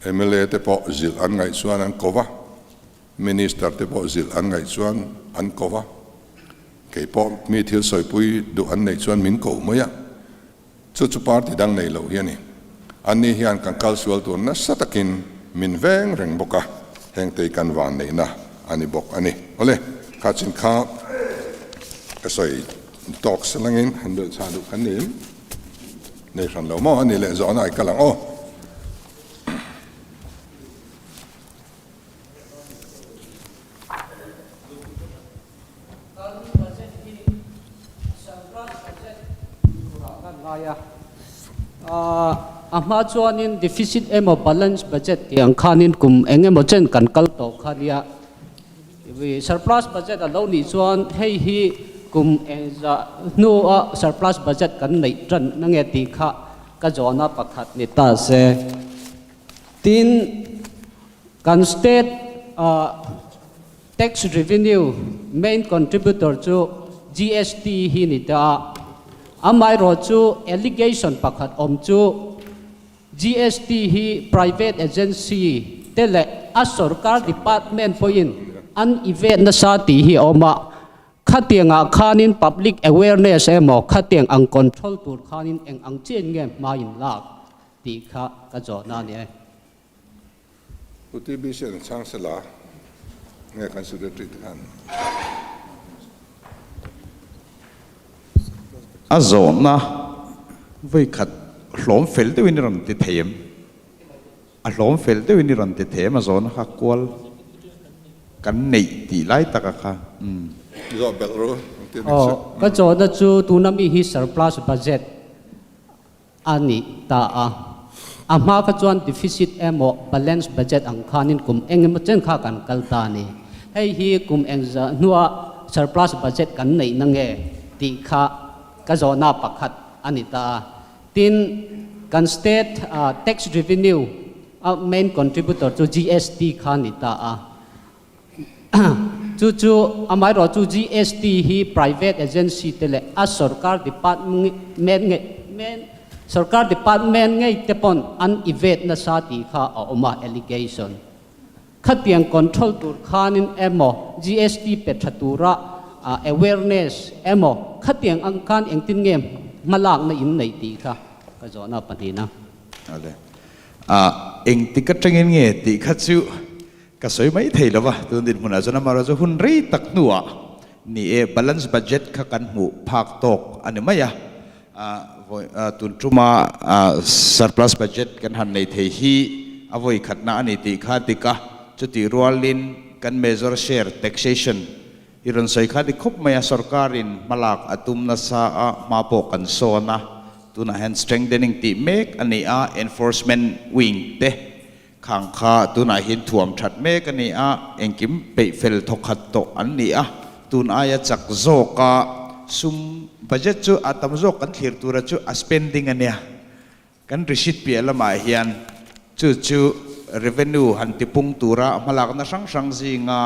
Mla te pawh zilh an ngaih chuan an ko va, Minister te pawh zilh an ngaih chuan an ko va, kei pawh mi thil sawipui duh an neih chuan min ko mai a, chu chu party dang nei lo hi a ni. Anni hian kan kal sual tur nasa takin min veng reng bawk a, hengte hi kan van neihna a ni bawk a ni. Awle, kha chin kha ka sawi tawk salangin han belh chhah duh kan ni em? Nei hran lo maw? A ni leh zawhna ai kal ang aw. Kan budget hi surplus budget turah kan ngai a. A hma chuanin deficit emaw balance budget tih ang khanin kum eng emaw chen kan kal tawh kha nia. Surplus budget a lo nih chuan hei hi kum engzah hnua surplus budget kan neih tan na nge tih kha ka zawhna pakhat ni ta se. Tin, kan state tax revenue main contributor chu GST hi ni ta a, amaherawh chu allegation pakhat awm chu, GST hi private agency te leh a sorkar department pawhin an evade nasa tih hi a awm a, khatiangah khanin public awareness emaw khatiang ang control tur khanin eng ang chian nge hma in lak tih kha ka zawhna a ni e. Pu TBC an chhang sela nge kan secretary te khan. A zawhna vawikhat hlawm fel deuhin i rawn ti thei em? A hlawm fel deuhin i rawn ti thei em? A zawhna kha kual kan neih tih lai taka kha umm. Zawh belh ru ang ti a nih chu. Aw, ka zawhna chu tuna mi hi surplus budget A ni ta a. A hma kha chuan deficit emaw balance budget ang khanin kum eng emaw chen kha kan kal ta a ni. Hei hi kum engzah hnua surplus budget kan neih na nge tih kha ka zawhna pakhat a ni ta a. Tin, kan state tax revenue a main contributor chu GST kha a ni ta a. Chu chu amaherawh chu GST hi private agency te leh a sorkar department ngei sorkar department ngei te pawn an evade nasa tih kha a awm a allegation. Khatiang control tur khanin emaw GST pe tha tura awareness emaw khatiang ang khan engtin nge hmalakna in neih tih kha ka zawhna pahnihna. Engtik atangin nge tih kha chu Ka sawi mai thei lo va, tun dinhmunah chuan amaherawhchu chu hun rei tak hnuah ni e, balance budget kha kan hmuh phak tawk a ni mai a, tun tuma surplus budget kan han nei thei hi a vawi khatna a ni tih kha dik a, chutih rualin kan major share taxation i rawn sawi kha dik khawp mai a, sorkarin hmalak a tum nasa a, hma pawh kan sawn a, tunah hian strengthening tih mek a ni a, enforcement wing te Khang kha tunah hian thuam that mek a ni a, engkim peih fel thawkhat tawh an ni a, tun aia chak zawka sum budget chu a tam zawk kan thlir tura chu a spending a nia. Kan receipt piah lamah hian chu chu revenue han tipung tura hmalakna hrang hrang zinga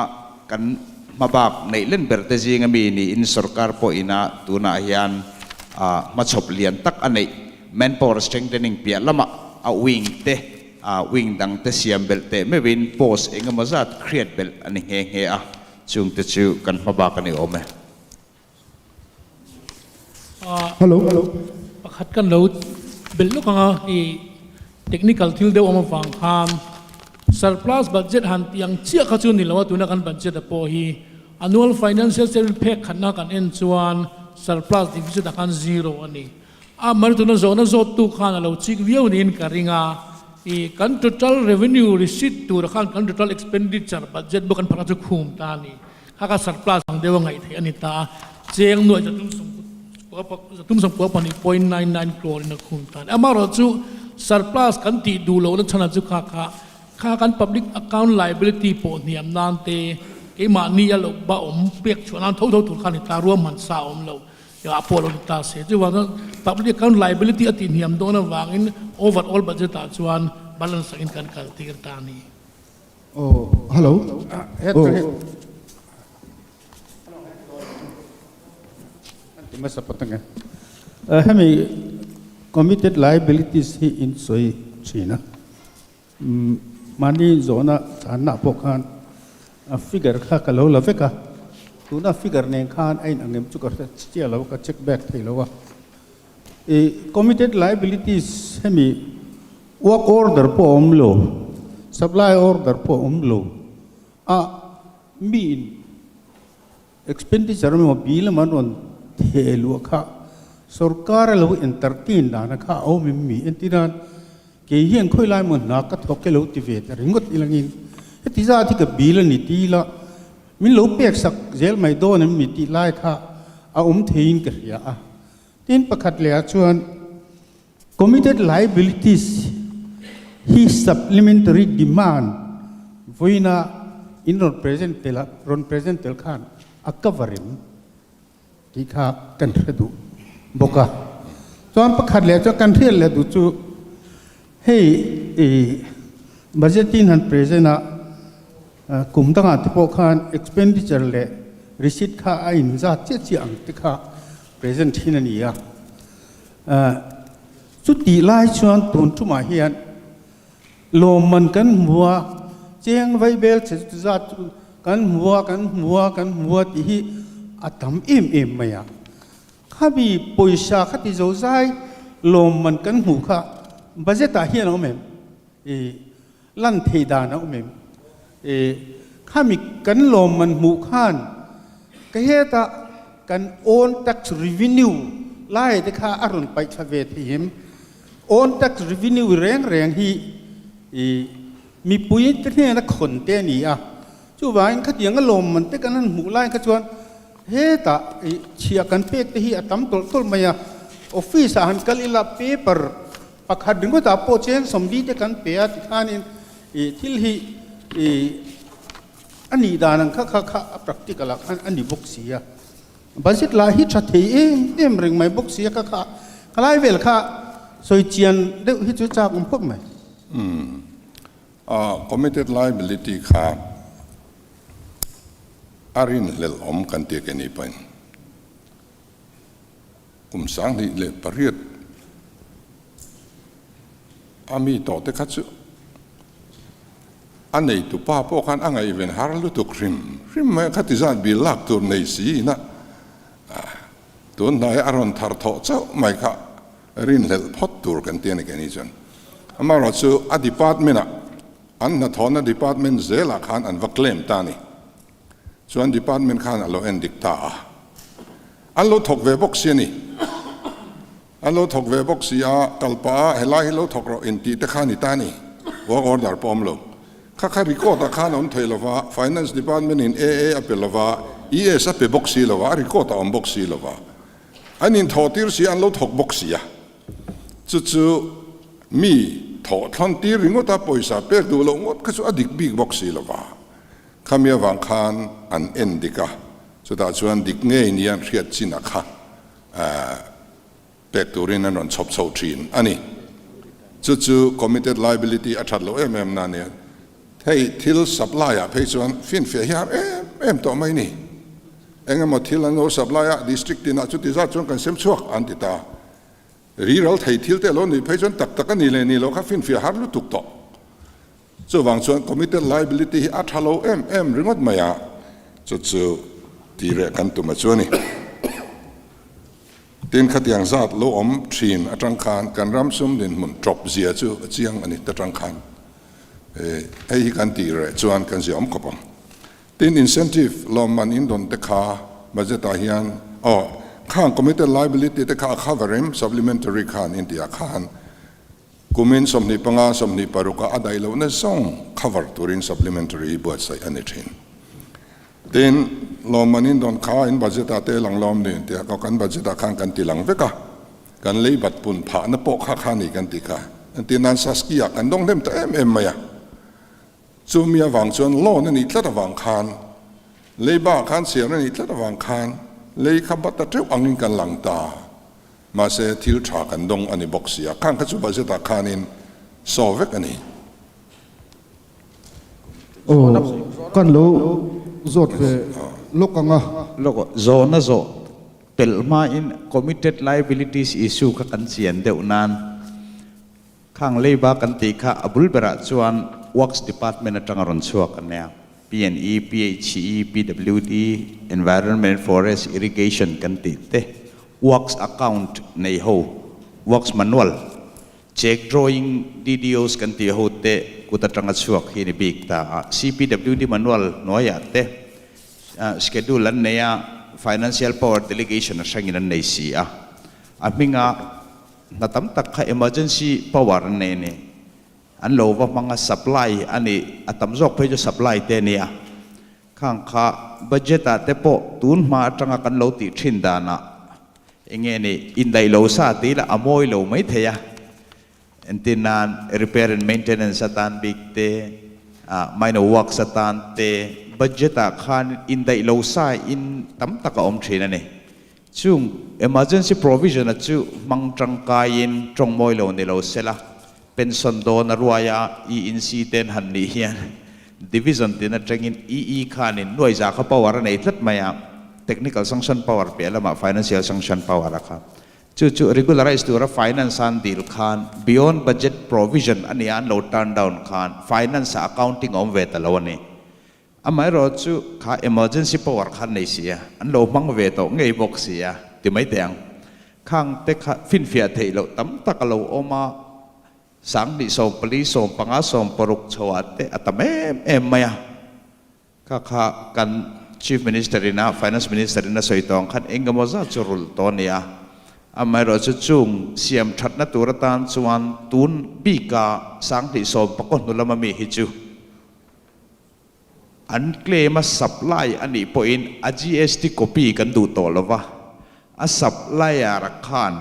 kan hmabak neih len ber te zinga mi niin sorkar pawhina tunah hian hmachhawp lian tak a neih manpower strengthening piah lamah a wing te A wing dang te siam belh teh meuhin post eng emaw zat create belh a ni nghe nghe a, chung te chu kan hma bak a ni awm e. Hello. Pakhat kan lo belh lawk ang a, i technical thil deuh awm avang khan surplus budget han tih ang chiah kha chu ni lo a, tuna kan budget a pawh hi annual financial statement phek khatna kan en chuan surplus deficit ah khan zero a ni. A mar tuna zawhna zawttu khan a lo chik viau niin ka ring a, i kan total revenue receipt tura khan kan total expenditure budget bawk kan phakna chu khum ta a ni. Kha kha surplus ang deuh a ngaih theih a ni ta a, cheng nuaih 314.99 crore in a khum ta a ni. Amaherawhchu surplus kan tih duh lohna chhanah chu kha kha kha kan public account liability pawh hniam nan te keimahni a loh ba awm pek chhuah nan tho tho tur kha a ni ta, ruahman sa a awm lo. Ah pawh lo ni ta se. Chuvang chuan public account liability a tihhniam dawn avangin overall budget ah chuan balance takin kan kal tir ta a ni. Aw, hello. Aw. Hemi committed liabilities hi in sawi thin a. Mahni zawhna channa pawh khan a figure kha ka lo la vek a, tuna figure nen khan a inang em chu ka hre chiah lo, ka check back thei lo a. I committed liabilities hemi work order pawh a awm lo, supply order pawh a awm lo a, mi in Expenditure emaw bill emaw an rawn theh luah kha sorkar a lo entertain dana kha a awm em mi? Entirnan, kei hian khawi lai maw hna ka thawk e lo ti ve ta ringawt ilangin heti zat hi ka bill a ni ti ila min lo pek sak zel mai dawn em mi tih lai kha a awm theiin ka hria a. Tin, pakhat leh ah chuan committed liabilities hi supplementary demand vawiina in rawn present tel a, rawn present tel khan a cover em tih kha kan hre duh bawk a. Chuan pakhat leh chuan kan hriat leh duh chu hei budget in han present a, kum dangah te pawh khan expenditure leh receipt kha a inzat chiah chiah ang te kha present thin a ni a. Chutih lai chuan tun tumah hian lawmman kan hmu a, cheng vaibel che chuti zat chu kan hmu a, kan hmu a, kan hmu a tih hi a tam em em mai a. Khami pawisa kha ti zo zai lawmman kan hmuh kha budget ah hian a awm em? Lan thei dan a awm em? Khami kan lawmman hmuh khan ka hetah kan own tax revenue lai te kha a rawn paih thla ve thei em? Own tax revenue reng reng hi mipui te hnena khawn te a ni a, chuvangin khatiang a lawmman te kan han hmuh lai kha chuan hetah chhiah kan pek te hi a tam tawlh tawlh mai a, office ah han kal ila paper Pakhat ringawtah pawh cheng sawmli te kan pe a tikhanin ih thil hi ih a nih dan ang kha kha kha a practical ah khan a ni bawk si a. Budget lah hi tha thei em em reng mai bawk si a kha kha khalai vel kha sawi chian deuh hi chu chak awm khawp mai. Umm committed liability kha a rinhlelh awm kan tih ke ni pawhin. Kum 2008 a mi tawh te kha chu a neitu pa pawh khan a ngaihven har lutuk hrim hrim mai a, khati zat bil lak tur nei si ina tun hnai a rawn thar thawh chauh mai kha rinhlelh phawt tur kan ti a ni keini chuan. Amaherawhchu a department ah an hnathawhna department zelah khan an va claim ta a ni. Chuan department khan a lo en dik ta a, an lo thawk ve bawk si a ni. An lo thawk ve bawk si a, kal pah a helai hi lo thawk rawh intih te kha a ni ta a ni. Work order pawh awm lo. Kha kha record ah khan a awm thei lo va, Finance department in AA a pe lo va, ES a pe bawk si lo va, a record a awm bawk si lo va. An inthawh tir si a, an lo thawk bawk si a. Chu chu mi thawh thlawn tir ringawt a, pawisa pek duh loh ngawt kha chu a dik bik bawk si lo va. Khami avang khan an en dik a, chutah chuan dik ngei nia an hriat chin a kha pek turin an rawn chhawp chho thin a ni. Chu chu committed liability a that loh em em na nia. Hei thil supply ah phei chuan finfiah hi har em em tawh mai ni. Eng emaw thil an lo supply a, district tinah chuti zat chuan kan sem chhuak an ti ta. Riral thei thil te a lo nih phei chuan tak tak a ni leh ni loh kha finfiah har lutuk tawh. Chuvang chuan committed liability hi a tha lo em em ringawt mai a, chu chu tih reh kan tum a chu a ni. Tin, khatiang zat lo awm thin atang khan kan ram sum dinhmun tawp zia chu a chiang a ni ta tang khan hei hi kan tih reh chuan kan zia awm khawp ang. Tin, incentive lawmman in dawn te kha budget ah hian aw khang committed liability te kha a cover em supplementary khan inti ah khan Kumin 25, 26 a a daih lohna zawng cover turin supplementary hi buatsaih a ni thin. Tin, lawmman in dawn kha in budget ah te lang lawm ni tia ka kan budget ah khan kan ti lang vek a, kan lei bat pun phahna pawh kha kha ni kan ti kha. Entir nan Saskia kan dawng hnem ta em em mai a. Chumi avang chuan loan a nih tlat avang khan, leiba khan chhiar a nih tlat avang khan. Lei kha bat a teuh angin kan lang ta. Mahse, thil tha kan dawng a ni bawk si a, khang kha chu budget ah khanin saw vek a ni. Aw, kan lo zawt ve lawk ang a. Lawk aw, zawhna zawh pelh hmain committed liabilities issue kha kan chian deuh nan Khang leiba kan tih kha a bul berah chuan Works Department atanga rawn chhuak a nia. PNE, PHE, PWD, Environment, Forest, Irrigation kan tih te, Works Account nei ho, Works Manual, Check Drawing, DDOs kan tih ho te kut atanga chhuak hi ni bik ta a. CPWD Manual hnuaiah te Schedule an nei a, Financial Power Delegation a hrangin an nei si a. A hminga Hna tam tak kha emergency power an nei a ni. An lo va hmang a, supply a ni, a tam zawk phei chu supply te a ni a. Khang kha budget ah te pawh tun hma atanga kan lo tih thin danah eng nge ni, indaih lo sa tih lah a mawi lo mai thei a. Entir nan repair and maintenance atan bik te, minor works atan te budget ah khan indaih lo sa in tam tak a awm thin a ni. Chung emergency provision-a chu hmang tangkaiin tawng mawi lo ni lo sela, pension dawn a ruai a, ENC ten han nih hian division tin atangin EE khanin nuaiza kha power a nei tlat mai a, technical sanction power piah lamah financial sanction power a kha. Chu chu regularize tura finance an dil khan beyond budget provision a nia an lo turn down khan finance ah accounting a awm ve ta lo a ni. Amaherawh chu kha emergency power kha an nei si a, an lo hmang ve tawh ngei bawk si a ti mai teh ang. Khang te kha finfiah theih loh tam tak a lo awm a, 2024 15 16 chhoah te a tam em em mai a. Kha kha kan Chief Minister ina Finance Minister in a sawi tawh ang khan eng emaw zat chu rulh tawh a ni a. Amaherawh chu chung siam thatna tur atan chuan tun bika 2019 hnu lama mi hi chu, An claim a supply a nih pawhin a GST copy kan duh tawh lo va, a supplier khan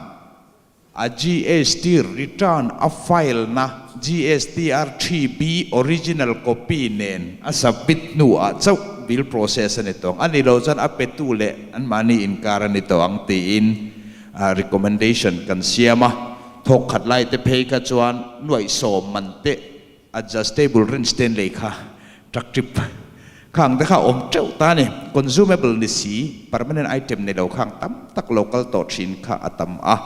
a GST return a file na GSTR 3B original copy nen a submit hnuah chauh bill process a ni tawh ang. A nih loh chuan a petu leh anmahni inkar a ni tawh ang tiin recommendation kan siam a. Thawk khat lai te phei kha chuan nuaih sawm man teh Adjustable wrench te an lei kha truck trip khang te kha awm teuh ta a ni. Consumable ni si, permanent item ni lo khang tam tak lo kal tawh thin kha a tam a.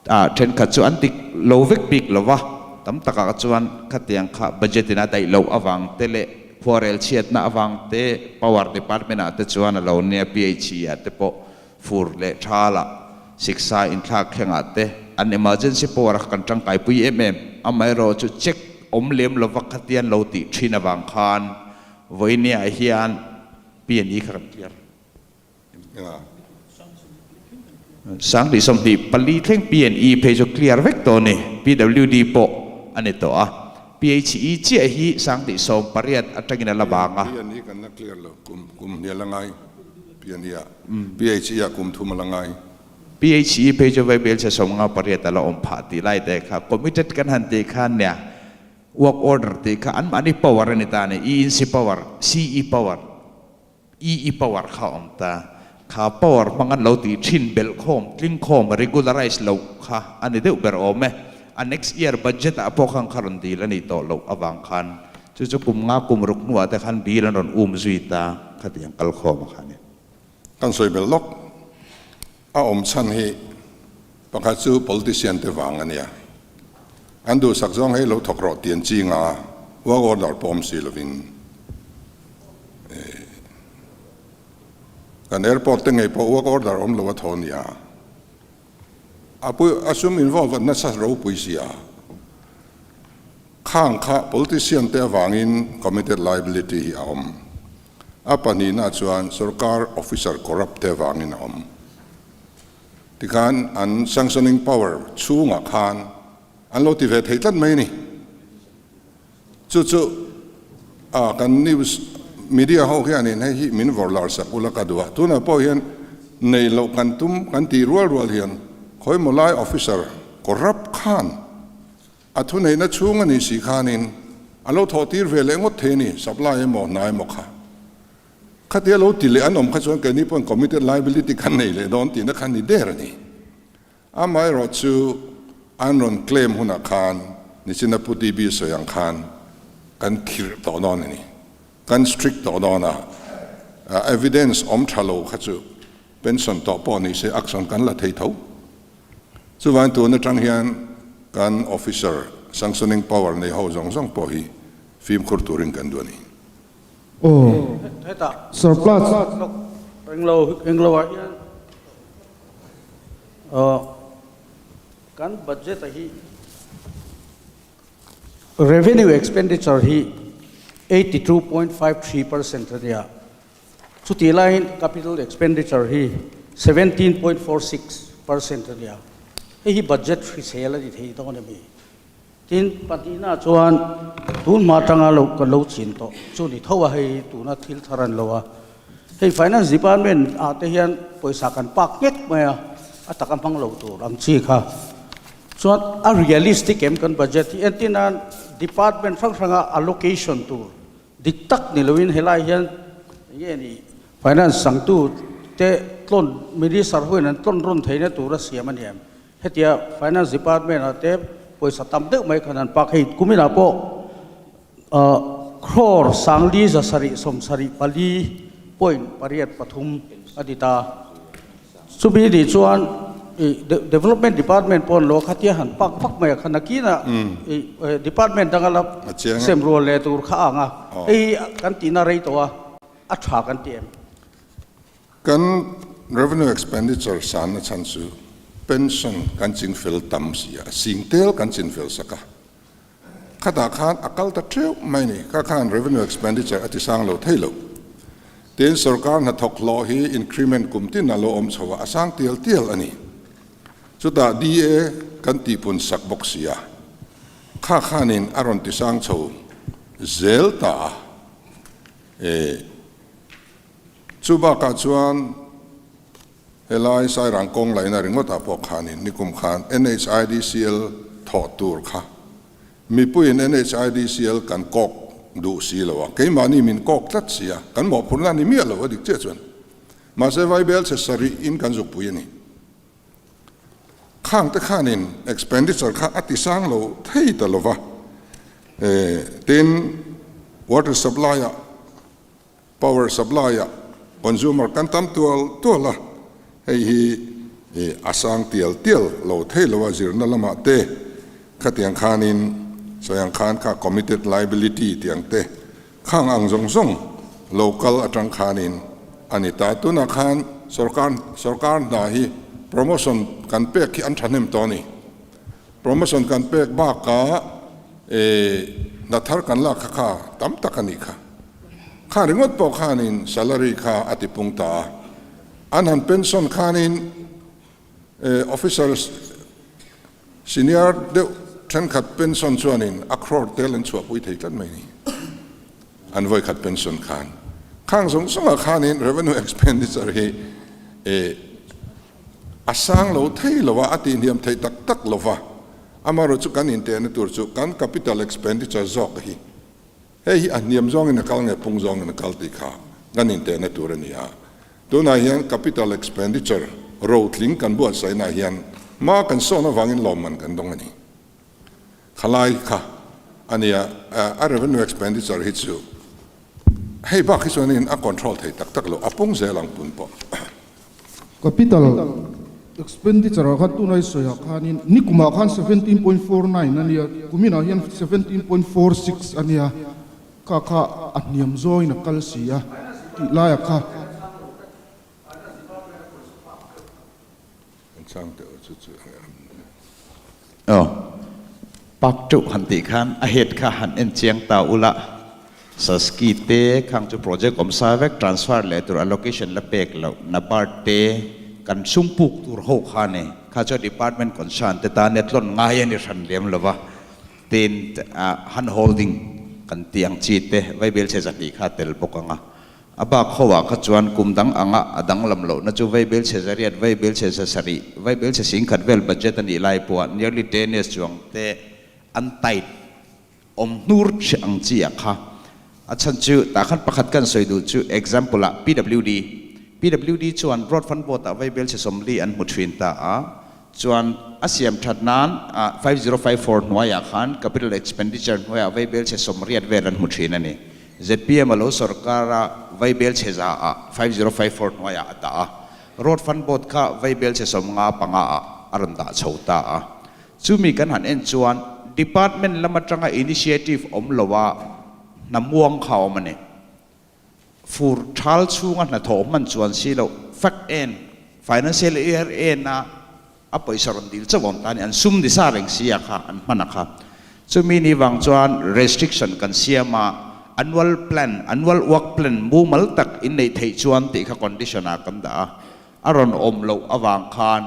Ah thenkhat chu an dik lo vek bik lo va, tam takah chuan khatiang kha budget in a daih loh avang te leh khuarel chhiatna avang te power department ah te chuan a lo nia PHE ah te pawh fur leh thala siksa inthlak thlengah te an emergency power kha kan tangkaipui em em. Amaherawh chu check awm lem lova khatian lo tih thin avang khan vawinia hian PNE kha kan clear. 2024 thleng PNE phei chu clear vek tawh a ni. PWD pawh a ni tawh a. PHE chiah hi 2018 atangin a la bang a. PNE kan la clear lo, kum hnial a ngai. PNE ah PHE ah kum thum a la ngai. PHE phei chu Vaibel chhe 58 a la awm phah tih lai te kha committed kan han tih khan nia work order tih kha anmahni power a ni ta a ni, ENC power, CE power, EE power kha a awm ta. Kha power hmang an lo tih thin belh khawm, tling khawm, regularize loh kha a ni deuh ber awm e. A next year budget ah pawh khan kha rawn dil a nih tawh loh avang khan Chu chu kum nga kum ruk hnuah te khan bill an rawn um zui ta khatiang kal khawm a kha nia. Kan sawi belh lawk. A awm chhan hi pakhat chu politician te vang a nia. An duhsak zawng hei lo thawk rawh ti an ching a, work order pawh awm si lovin kan airport te ngei pawh work order awm lo a thaw nia. A pui a sum involve nasa ropui sia. Khang kha politician te avangin committed liability hi a awm. A pahnihna chuan sorkar officer corrupt te avangin a awm. Tikhan an sanctioning power chhungah khan an lo ti ve thei tlat mai a ni. Chu chu a kan news media ho hianin hei hi min vawrh lar sak ula ka duh a. Tunah pawh hian nei loh kan tum kan tih rual rual hian khawimaw lai officer corrupt khan A thuneihna chhung a nih si khanin a lo thawh tir ve leh ngawt thei a ni, supply emaw hna emaw kha. Khatia lo ti leh an awm kha chuan keini pawhin committed liability kan nei leh dawn tihna kha ni der a ni. Amaherawh chu an rawn claim hunah khan nichina Pu TB sawi ang khan kan khirh tawh dawn a ni. Kan strict tawh dawn a, evidence awm tha lo kha chu pension tawh pawh ni se action kan la thei tho. Chuvangin tun atang hian kan officer sanctioning power nei ho zawng zawng pawh hi fimkhur turin kan duh a ni. Aw, surplus. Englo englo ah hian kan budget a hi revenue expenditure hi 82.53% a nia. Chutih laiin capital expenditure hi 17.46% a nia. Hei hi budget hrisel a ni thei dawn a mi. Tin, pahnihna chuan tun hma atanga lo kan lo chin tawh chu ni tho a, hei tuna thil thar an lo a. Hei Finance Department ah te hian pawisa kan pak ngek mai a, a taka hmang lo tur ang chi kha. Chuan a realistic em kan budget hi entir nan department hrang hranga allocation tur dik tak ni loin helai hian enge ni Finance sangtu te tlawn Minister hoin an tlawn rawn theihna tur a siam a ni em. Hetia Finance Department ah te pawisa tam deuh mai khan an pak hei kuminah pawh crore sangli zasarih sawmsarih pali point pariat pathum a ti ta. Chumi nih chuan Development Department pawh an lo khatia han pak vak mai a khan nakinah department danga la sem rual leh tur kha a ang a, hei hi kan tihna rei tawh a, a tha kan ti em? Kan revenue expenditure sanna chhan chu pension kan chin fel tam si a, sing tel kan chin fel sak a. Khatah khan a kal ta theuh mai ni, kha khan revenue expenditure a ti sang lo thei lo. Tin, sorkar hnathawk hlawh hi increment kum tin a lo awm chho a, a sang tial tial a ni. Chutah DA kan tihpun sak bawk si a, kha khanin a rawn ti sang chho zel ta a. E. Chu bakah chuan helai Sairang kawng laihna ringawtah pawh khanin nikum khan NHIDCL thawh tur kha mipuiin NHIDCL kan kawk duh si lo a, keimahni min kawk tlat si a, kan mawhphurhna a ni miah lo a dik chiah chuan. Mahse Vaibel chhe sarih in kan zukpui a ni. Khang te khanin expenditure kha a ti sang lo thei ta lo va, tin water supply ah Power supply ah consumer kan tam tual tual a, hei hi a sang tial tial lo thei lo a zirna lamah te khatiang khanin sawiang khan kha committed liability tiang te khang ang zawng zawng lo kal atang khanin a ni ta. Tunah khan sorkar sorkar hna hi promotion kan pek hi an thahnem tawh a ni. Promotion kan pek bakah hna thar kan lak kha kha tam tak a nih kha. Kha ringawt pawh khanin salary kha a ti pung ta a. An han pension khanin officers senior deuh thenkhat pension chuanin a crore tel an chhuahpui thei tlat mai ni. An vawikhat pension khan. Khang zawng zawngah khanin revenue expenditure hi a sang lo thei lo a, a tihhniam thei tak tak lo va. Amaherawhchu kan intehna tur chu kan capital expenditure zawk hi Hei hi a hniam zawngin a kal nge phung zawngin a kal tih kha kan intehna tur a ni a. Tunah hian capital expenditure rotling kan buatsaihnaah hian hma kan sawn avangin lawmman kan dawng a ni. Khalai kha a nia, a revenue expenditure hi chu hei bak hi chuanin a control thei tak tak lo, a pung zel ang pun pawh. Capital expenditure ah khan tunai sawi ah khanin nikum ah khan 17.49 a nia, kumin ah hian 17.46 a nia, kha kha a hniam zawngin a kal si a tih lai ah kha. Aw, Park teuh han tih khan a head kha han en chiang ta ula, Saski te khang chu project awm sa vek transfer leh tur allocation la pek loh NABARD te kan sum puk tur ho kha ni kha chuan department concern te tan e tlawn ngai a ni hran lem lova tin hand holding kan tih ang chi te vaibel chhe zahnih kha tel bawk ang a. A bak ho ah kha chuan kum dang anga a danglam lohna chu vaibel chhe zariat, vaibel chhe zasarih, vaibel chhe singkhat vel budget a nih lai pawh ah nearly 10 years chuang te an tight awm hnur ang chi ah kha. A chhan chu tah khan pakhat kan sawi duh chu example ah PWD. PWD chuan Road Fund Board ah vaibelchhe 40 an hmu thin ta a, chuan a siam that nan 5054 hnuaiah khan capital expenditure hnuaiah vaibelchhe 80 vel an hmu thin a ni. Zpm a lo sorkar a vaibelchhe za ah 5054 hnuaiah a dah a, Road Fund Board kha vaibelchhe 55 ah a rawn dah chho ta a. Chumi kan han en chuan Department lam atanga initiative awm lo a hna muang kha a awm a ni. Fur thal chhunga hnathawh hman chuan si loh fact en, financial year en a a pawisa rawn dil chauh awm ta a ni. An sum ni sa reng si a kha an hman a kha. Chumi ni vang chuan restriction kan siam a, annual plan, annual work plan mumal tak inneih theih chuan tih kha condition ah kan dah a. A rawn awm loh avang khan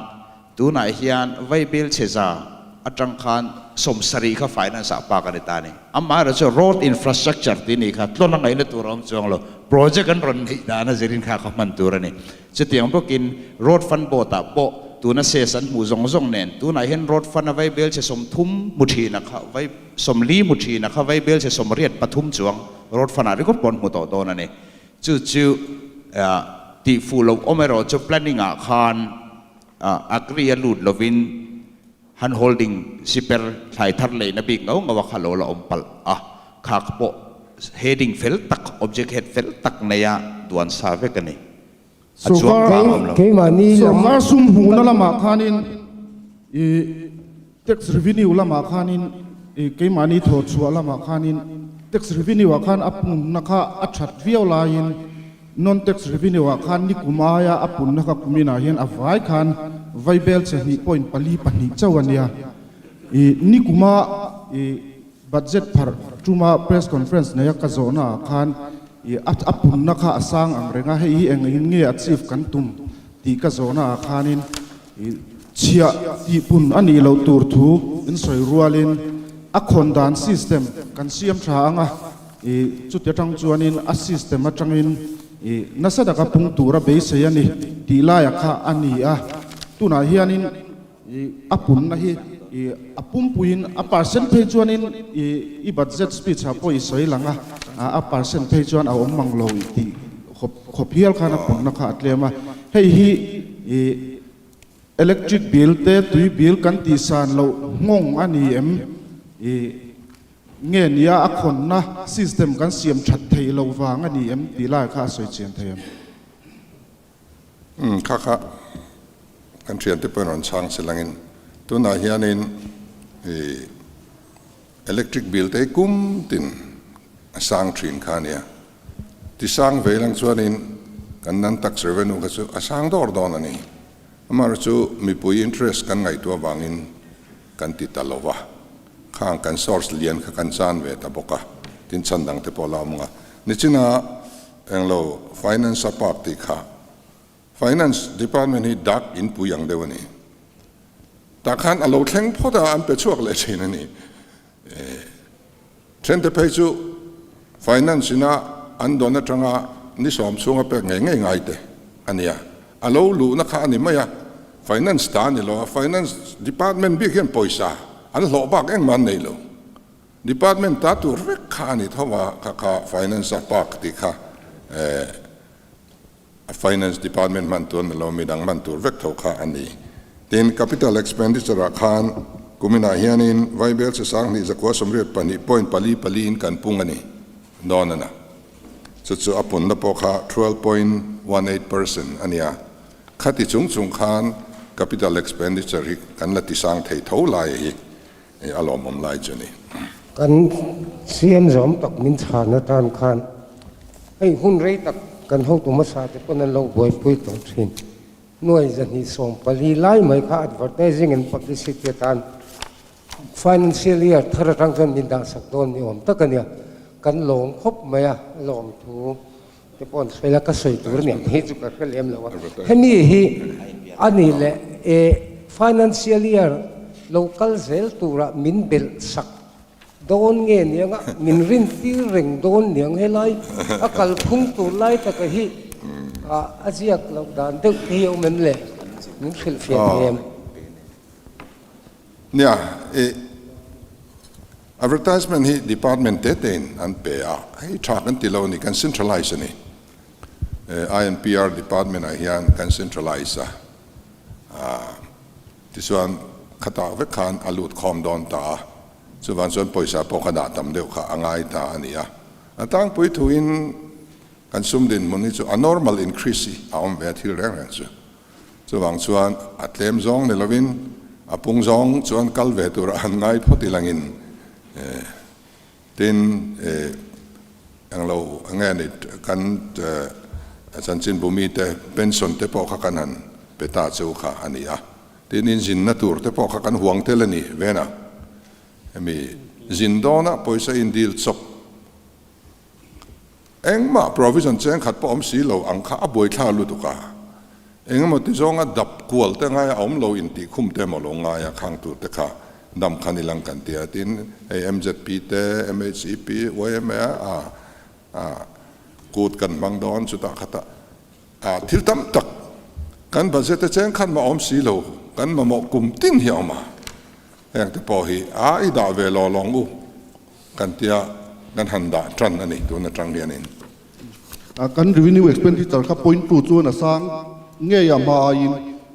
tunah hian Vaibel chheza atang khan 70 kha finance ah pak a ni ta a ni. Amaherawhchu chu road infrastructure tih nih kha tlawn a ngaihna tur a awm chuang lo. Project an rawn neih dan a zirin kha kha hman tur a ni. Chutiang bawkin road fund board ah pawh tuna ses an hmuh zawng zawng nen tunah hian road fund a Vaibel chhe 30 hmu thin a kha vai 40 hmu thin a kha Vaibel chhe 83 chuang road fund ah ringawt pawh an hmu tawh dawn a ni. Chu chu tih fuh loh awm erawh chu planning ah khan agree a lut lovin hand holding siper thlai thar leina bik ngau ngau a kha lo la awm palh a, khak pawh heading fel tak, object head fel tak neia duan sa vek a ni. A chuang vang awm lo. Sorkar sum hmuhna lamah khanin i tax revenue lamah khanin i keimahni thawhchhuah lamah khanin tax revenue ah khan a punna kha a that viau laiin non tax revenue ah khan nikum aia a punna kha kuminah hian a vai khan vaibel che hnih point pali pahnih chauh a nia. I nikuma i budget pharh tuma press conference neia ka zawhna ah khan i a punna kha a sang ang reng a, hei hi eng engin nge achieve kan tum tih ka zawhna ah khanin I chhiah tih pun a nih loh tur thu in sawi rualin a khawn dan system kan siam tha ang a, i chuti atang chuanin a system atangin i nasa taka pung tura beisei a ni tih laia kha a ni a. Tunah hianin i a punna hi i a pumpuiin a percent phei chuanin i i budget speech ah pawh i sawi lang a, a percent phei chuan a awm mang lo i tih khawp khawp hial khan a punna kha a tlem a. Hei hi i electric bill te tui bill kan tih san loh nghawng a ni em? I nge nia a khawnna system kan siam that theih loh vang a ni em tih lai kha a sawi chian thei em? Umm kha kha kan thiante pawhin rawn chhang che langin tunah hianin i electric bill te hi kum tin a sang thin kha a nia. Ti sang ve lang chuanin kan non tax revenue kha chu a sang dawr dawn a ni. Amaherawhchu chu mipui interest kan ngaihtuah avangin kan ti ta lo va, khang kan source lian kha kan chan ve ta bawk a, tin chhan dang te pawh la awm nga. Nichina englo finance a park tih kha finance department hi dak inpui ang deuh a ni. Tah khan a lo thleng phawt a, an pe chhuak leh thin a ni. Thente phei chu finance ina an dawn atanga ni sawm chhunga pek ngei ngei ngai te a nia. A lo luhna kha a ni mai a, finance ta a ni lo a, finance department bik hian pawisa an hlawh bak engmah an nei lo. Department ta tur vek kha a ni tho a, kha kha finance a park tih kha a finance department hman tur a ni lo, midang hman tur vek tho kha a ni. Tin, capital expenditure ah khan kuminah hianin Vaibel che 2000 82.4 pali in kan pung a ni dawn a na. Chu chu a punna pawh kha 12.18% a ni a. Khati chung chung khan capital expenditure hi kan la tisang thei tho lai hi a lawmawm lai chu a ni. Kan siam zawm tak min chhan atan khan hei hun rei tak kan hotu hmasa te pawn an lo buaipui tawh thin. Nuai 214 lai mai kha advertising and publicity atan financial year thar atang chuan min dahsak dawn ni awm tak a nia. Kan lawm khawp mai a, lawm thu te pawh an sawi la, ka sawi tur aniang hi chu ka hre lem lo a. Hemi hi a ni leh e financial year lo kal zel turah min belh sak dawn nge niang a, min rin tir reng dawn niang helai a kalphung tur lai taka hi a ziak loh dan deuh te hi a awm em le? Min hrilhfiah thei em? Nia, e. Advertisement hi department te tein an pe a, hei tha kan ti lo a ni, kan centralize a ni. INPR department ah hian kan centralize a, tichuan khatah vek khan a lut khawm dawn ta a, chuvang chuan pawisa pawh kha dah tam deuh kha a ngai ta a ni a. A tlangpui thuin kan sum dinhmun hi chu a normal increase hi a awm ve a thil reng reng chu. Chuvang chuan a tlem zawng ni lovin a pung zawng chuan kal ve tur a han ngai phawt ilangin tin englo nge ni kan chanchinbu mite pension te pawh kha kan han pe ta chu kha a ni a. Tin inzinna tur te pawh kha kan huang tel a ni vena. Hemi zin dawna pawisa indil chawp Engmah provision cheng khat pawh awm si lo ang kha a buaithla lutuk a, engemaw ti zawnga dap kual te ngaia awm lo intih khum te emaw lo ngaia khang tur te kha dam khan i lang kan ti a, tin hei MZP te, MHEP, yma a a kut kan hmang dawn chutah khatah a thil tam tak kan budget te cheng khan mah awm si lo kan mamawh kum tin hi a awm a, heng te pawh hi a i dah ve law lawng u. Kan tia kan han dah tan a ni tun atang hianin. Kan revenue expenditure kha point two chuan a sang ngei a hma aiin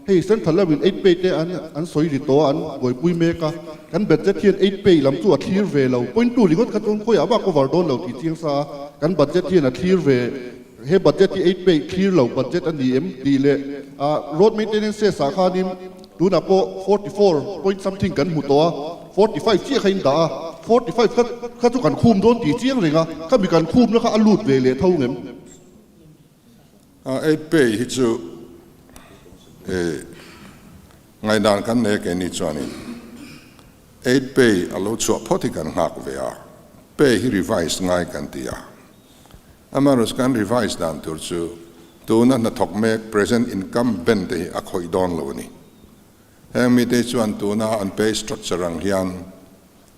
hei central level eight pay te an an sawi ri tawh a an buaipui mek a, kan budget hian eight pay lam chu a thlir ve lo, point two ringawt kha chuan khawiah vak cover dawn lo tih chiang sa a, kan budget hian a thlir ve he budget hi eight pay thlir lo budget a ni em tih leh road maintenance cess ah khanin tunah pawh 44 point something kan hmu tawh a. 45 chiah kha in dah a, 45 kha kha chu kan khum dawn tih chiang reng a, khami kan khumna kha a lut ve leh tho ngem? A ei pay hi chu ngaihdan kan nei a keini chuanin eight pay a lo chhuah phawt hi kan nghak ve a, pay hi revise ngai kan ti a, amaherawhchu kan revise dan tur chu tuna hnathawk mek present income band te hi a khawih dawn lo a ni. Heng mite chuan tuna an pay structure ang hian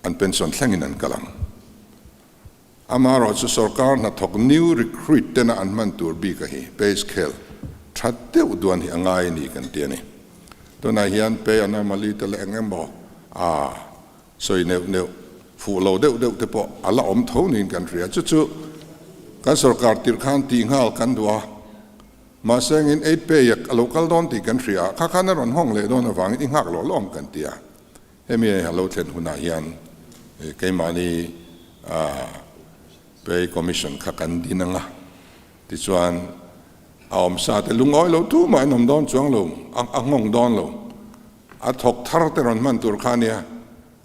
an pension thlengin an kal ang. Amaherawhchu sorkar hnathawk new recruit tena an hman tur bika hi pay scale tha deuh duan hi a ngai a ni kan ti a ni. Tunah hian pay anomaly te leh eng emaw a sawi neuh neuh fuh lo deuh deuh te pawh a la awm tho niin kan hria. Chu chu kan sorkar tirh khan tih nghal kan duh a. Mahse engin ei pay a lo kal dawn tih kan hria a, kha khan a rawn hawng leh dawn avangin i nghak lawh lawm kan ti a. Hemi a lo thlen hunah hian keimahni pay commission kha kan din ang a, tichuan a awmsa te lungawi lo tu mah an awm dawn chuang lo, a nghawng dawn lo. A thawk thar te rawn hman tur kha a nia,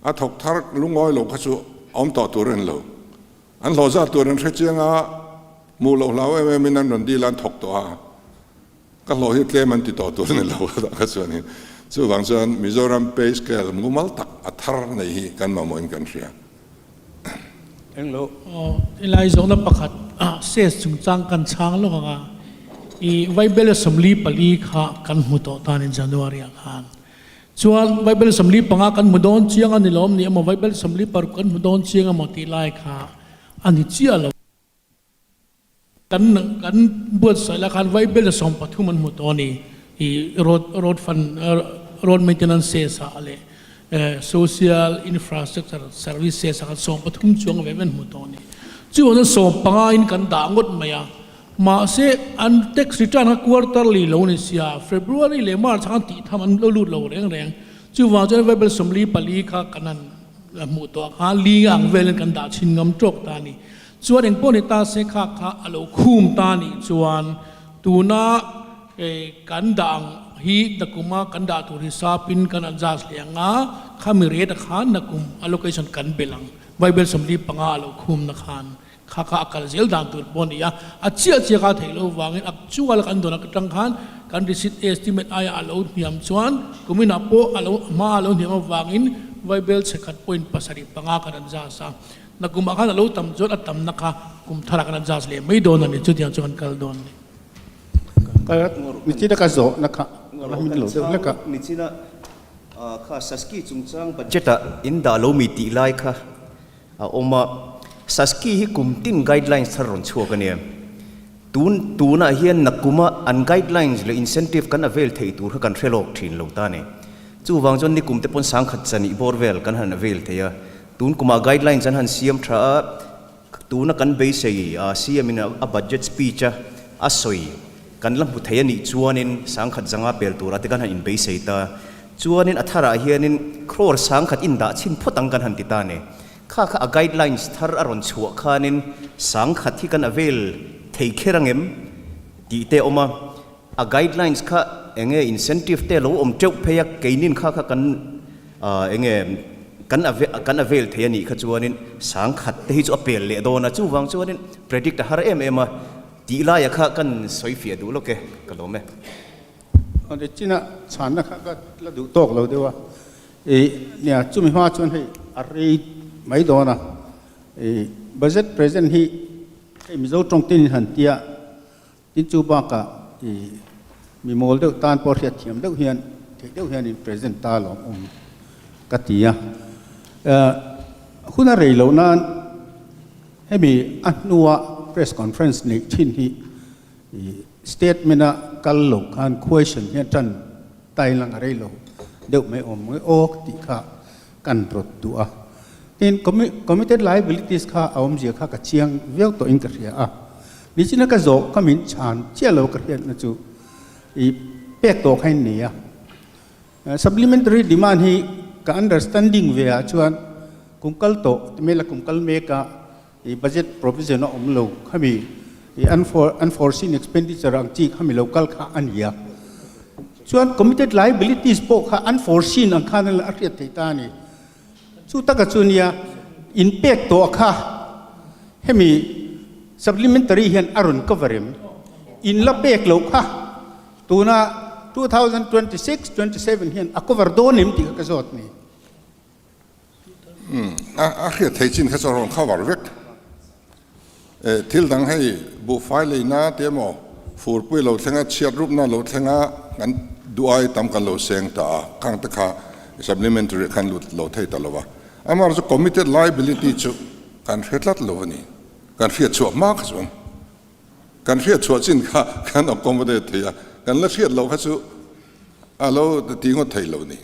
a thawk thar lungawi lo kha chu awm tawh tur a ni lo. An hlawh zat tur an hre chiang a, hmuh loh hlau em em in an rawn dil a, an thawk tawh a, ka hlawh hi tlem an ti tawh tur a ni lo a tah kha chuanin chuvang chuan Mizoram pay scale mumal tak a thar nei hi kan mamawhin kan hria. Englo. Aw, helai zawhna pakhat ses chungchang kan chhang lawk ang a, i Vaibel 44 kha kan hmu tawh tanin January ah khan Chuan Bible 45 kan hmu dawn chiang a ni lawm ni emaw Bible 46 kan hmu dawn chiang emaw tih lai kha a ni chiah lo. Kan kan buatsaih lai khan Bible 13 an hmu tawh a ni i road road fund road maintenance cess ah leh social infrastructure service cess ah khan 13 chuang ve ve an hmu tawh a ni. Chuan 15 in kan dah ngawt mai a. Mahse, an tax return kha quarterly lo ni sia, February leh March khan tih tham an lo lut lo reng reng. Chuvang chuan Bible 44 kha kan han hmuh tawh kha li ang velin kan dah chhin ngam tawk ta a ni. Chuan engpawh ni ta se kha kha a lo khum ta nih chuan tuna kan dah ang hi nakuma kan dah tur hi sapin kan adjust leh ang a, khami rate ah khan nakum allocation kan belh ang. Bible 45 a lo khumna khan. Kha kha a kal zel dan tur pawh a ni a, a chiah chiah kha a theih loh vangin actual kan dawn atang khan kan receipt estimate aia a lo hniam chuan kuminah pawh a lo hma a lo hniam avangin Vaibel chhekhat point 75 kan adjust a, nakumah khan a lo tam chuan a tamna kha kum tharah kan adjust leh mai dawn a ni, chutiang chu kan kal dawn a ni. Nichina ka zawhna kha la hmin lo deuh hlek a. Nichina kha Saski chungchang budget ah in dah lo mi tih lai kha A awm a, Saski hi kum tin guidelines thar rawn chhuak a nia. Tun tunah hian nakuma an guidelines leh incentive kan avail theih tur kha kan hre lawk thin lo ta ni. Chuvang chuan nikum te pawn sangkhat chani bawr vel kan han avail thei a. Tun kumah guidelines an han siam tha a, tuna kan beisei CM in a budget speech a a sawi kan la hmu thei a nih chuanin sangkhat zanga pel tura te kan han inbeisei ta. Chuanin a tharah hianin crore sangkhat indah chhin phawt ang kan han ti ta ni. Kha kha a guidelines thar a rawn chhuah khanin sangkhat hi kan avail thei kher angem tih te a awm a. A guidelines kha enge incentive te lo awm teuh phei a, keinin kha kha kan enge kan kan avail thei a nih kha chuanin sangkhat te hi chu a pel leh dawn a, chuvang chuanin predict a har em em a, tih laia kha kan sawi fiah duh lawk e, ka lawm e. Awle china chhanna kha ka la duh tawk lo deuh a, ih nia chumi hma chuan hei a rei mai dawn a, ih budget present hi hei Mizo tawng tin in han tia Tin chu bakah i mi mawl deuh tan pawh hriatthiam deuh hian theih deuh hian in present ta lawm awm ka ti a. Hun a rei loh nan hemi a hnua press conference neih thin hi i statement a kal lo khan question hian tan tai lang a rei lo deuh mai awm nge aw tih kha kan rawt duh a. Tin committed liabilities kha a awmzia kha ka chiang viau tawhin ka hria a. Nichina ka zawh ka min chhan chiah lo ka hriatna chu i pek tawh kha in nei a. Supplementary demand hi ka understanding ve ah chuan kum kal tawh ti mai la kum kal mek a i budget provision a awm lo khami i unforeseen expenditure ang chi khami lo kal kha a ni a. Chuan committed liabilities pawh kha unforeseen ang khan a hriat theih ta a ni. Chu taka chu nia in pek tawh kha hemi supplementary hian a rawn cover em? In la pek loh kha tuna 2026, 27 hian a cover dawn em tih kha ka zawt ni. Umm a hriat thei chin kha chu a rawn cover vek. Thil dang hei buhfai leina te emaw furpui lo thlenga chhiat rupna lo thlenga kan duai tam kan lo seng ta a, khang te kha supplementary khan lut lo thei ta lo va. Amaherawhchu chu committed liability chu kan hre tlat lo a ni. Kan hriat chhuah hma kha chuan kan hriat chhuah chin kha kan accommodate thei a, kan la hriat loh kha chu a lo ti ngawt thei lo a ni.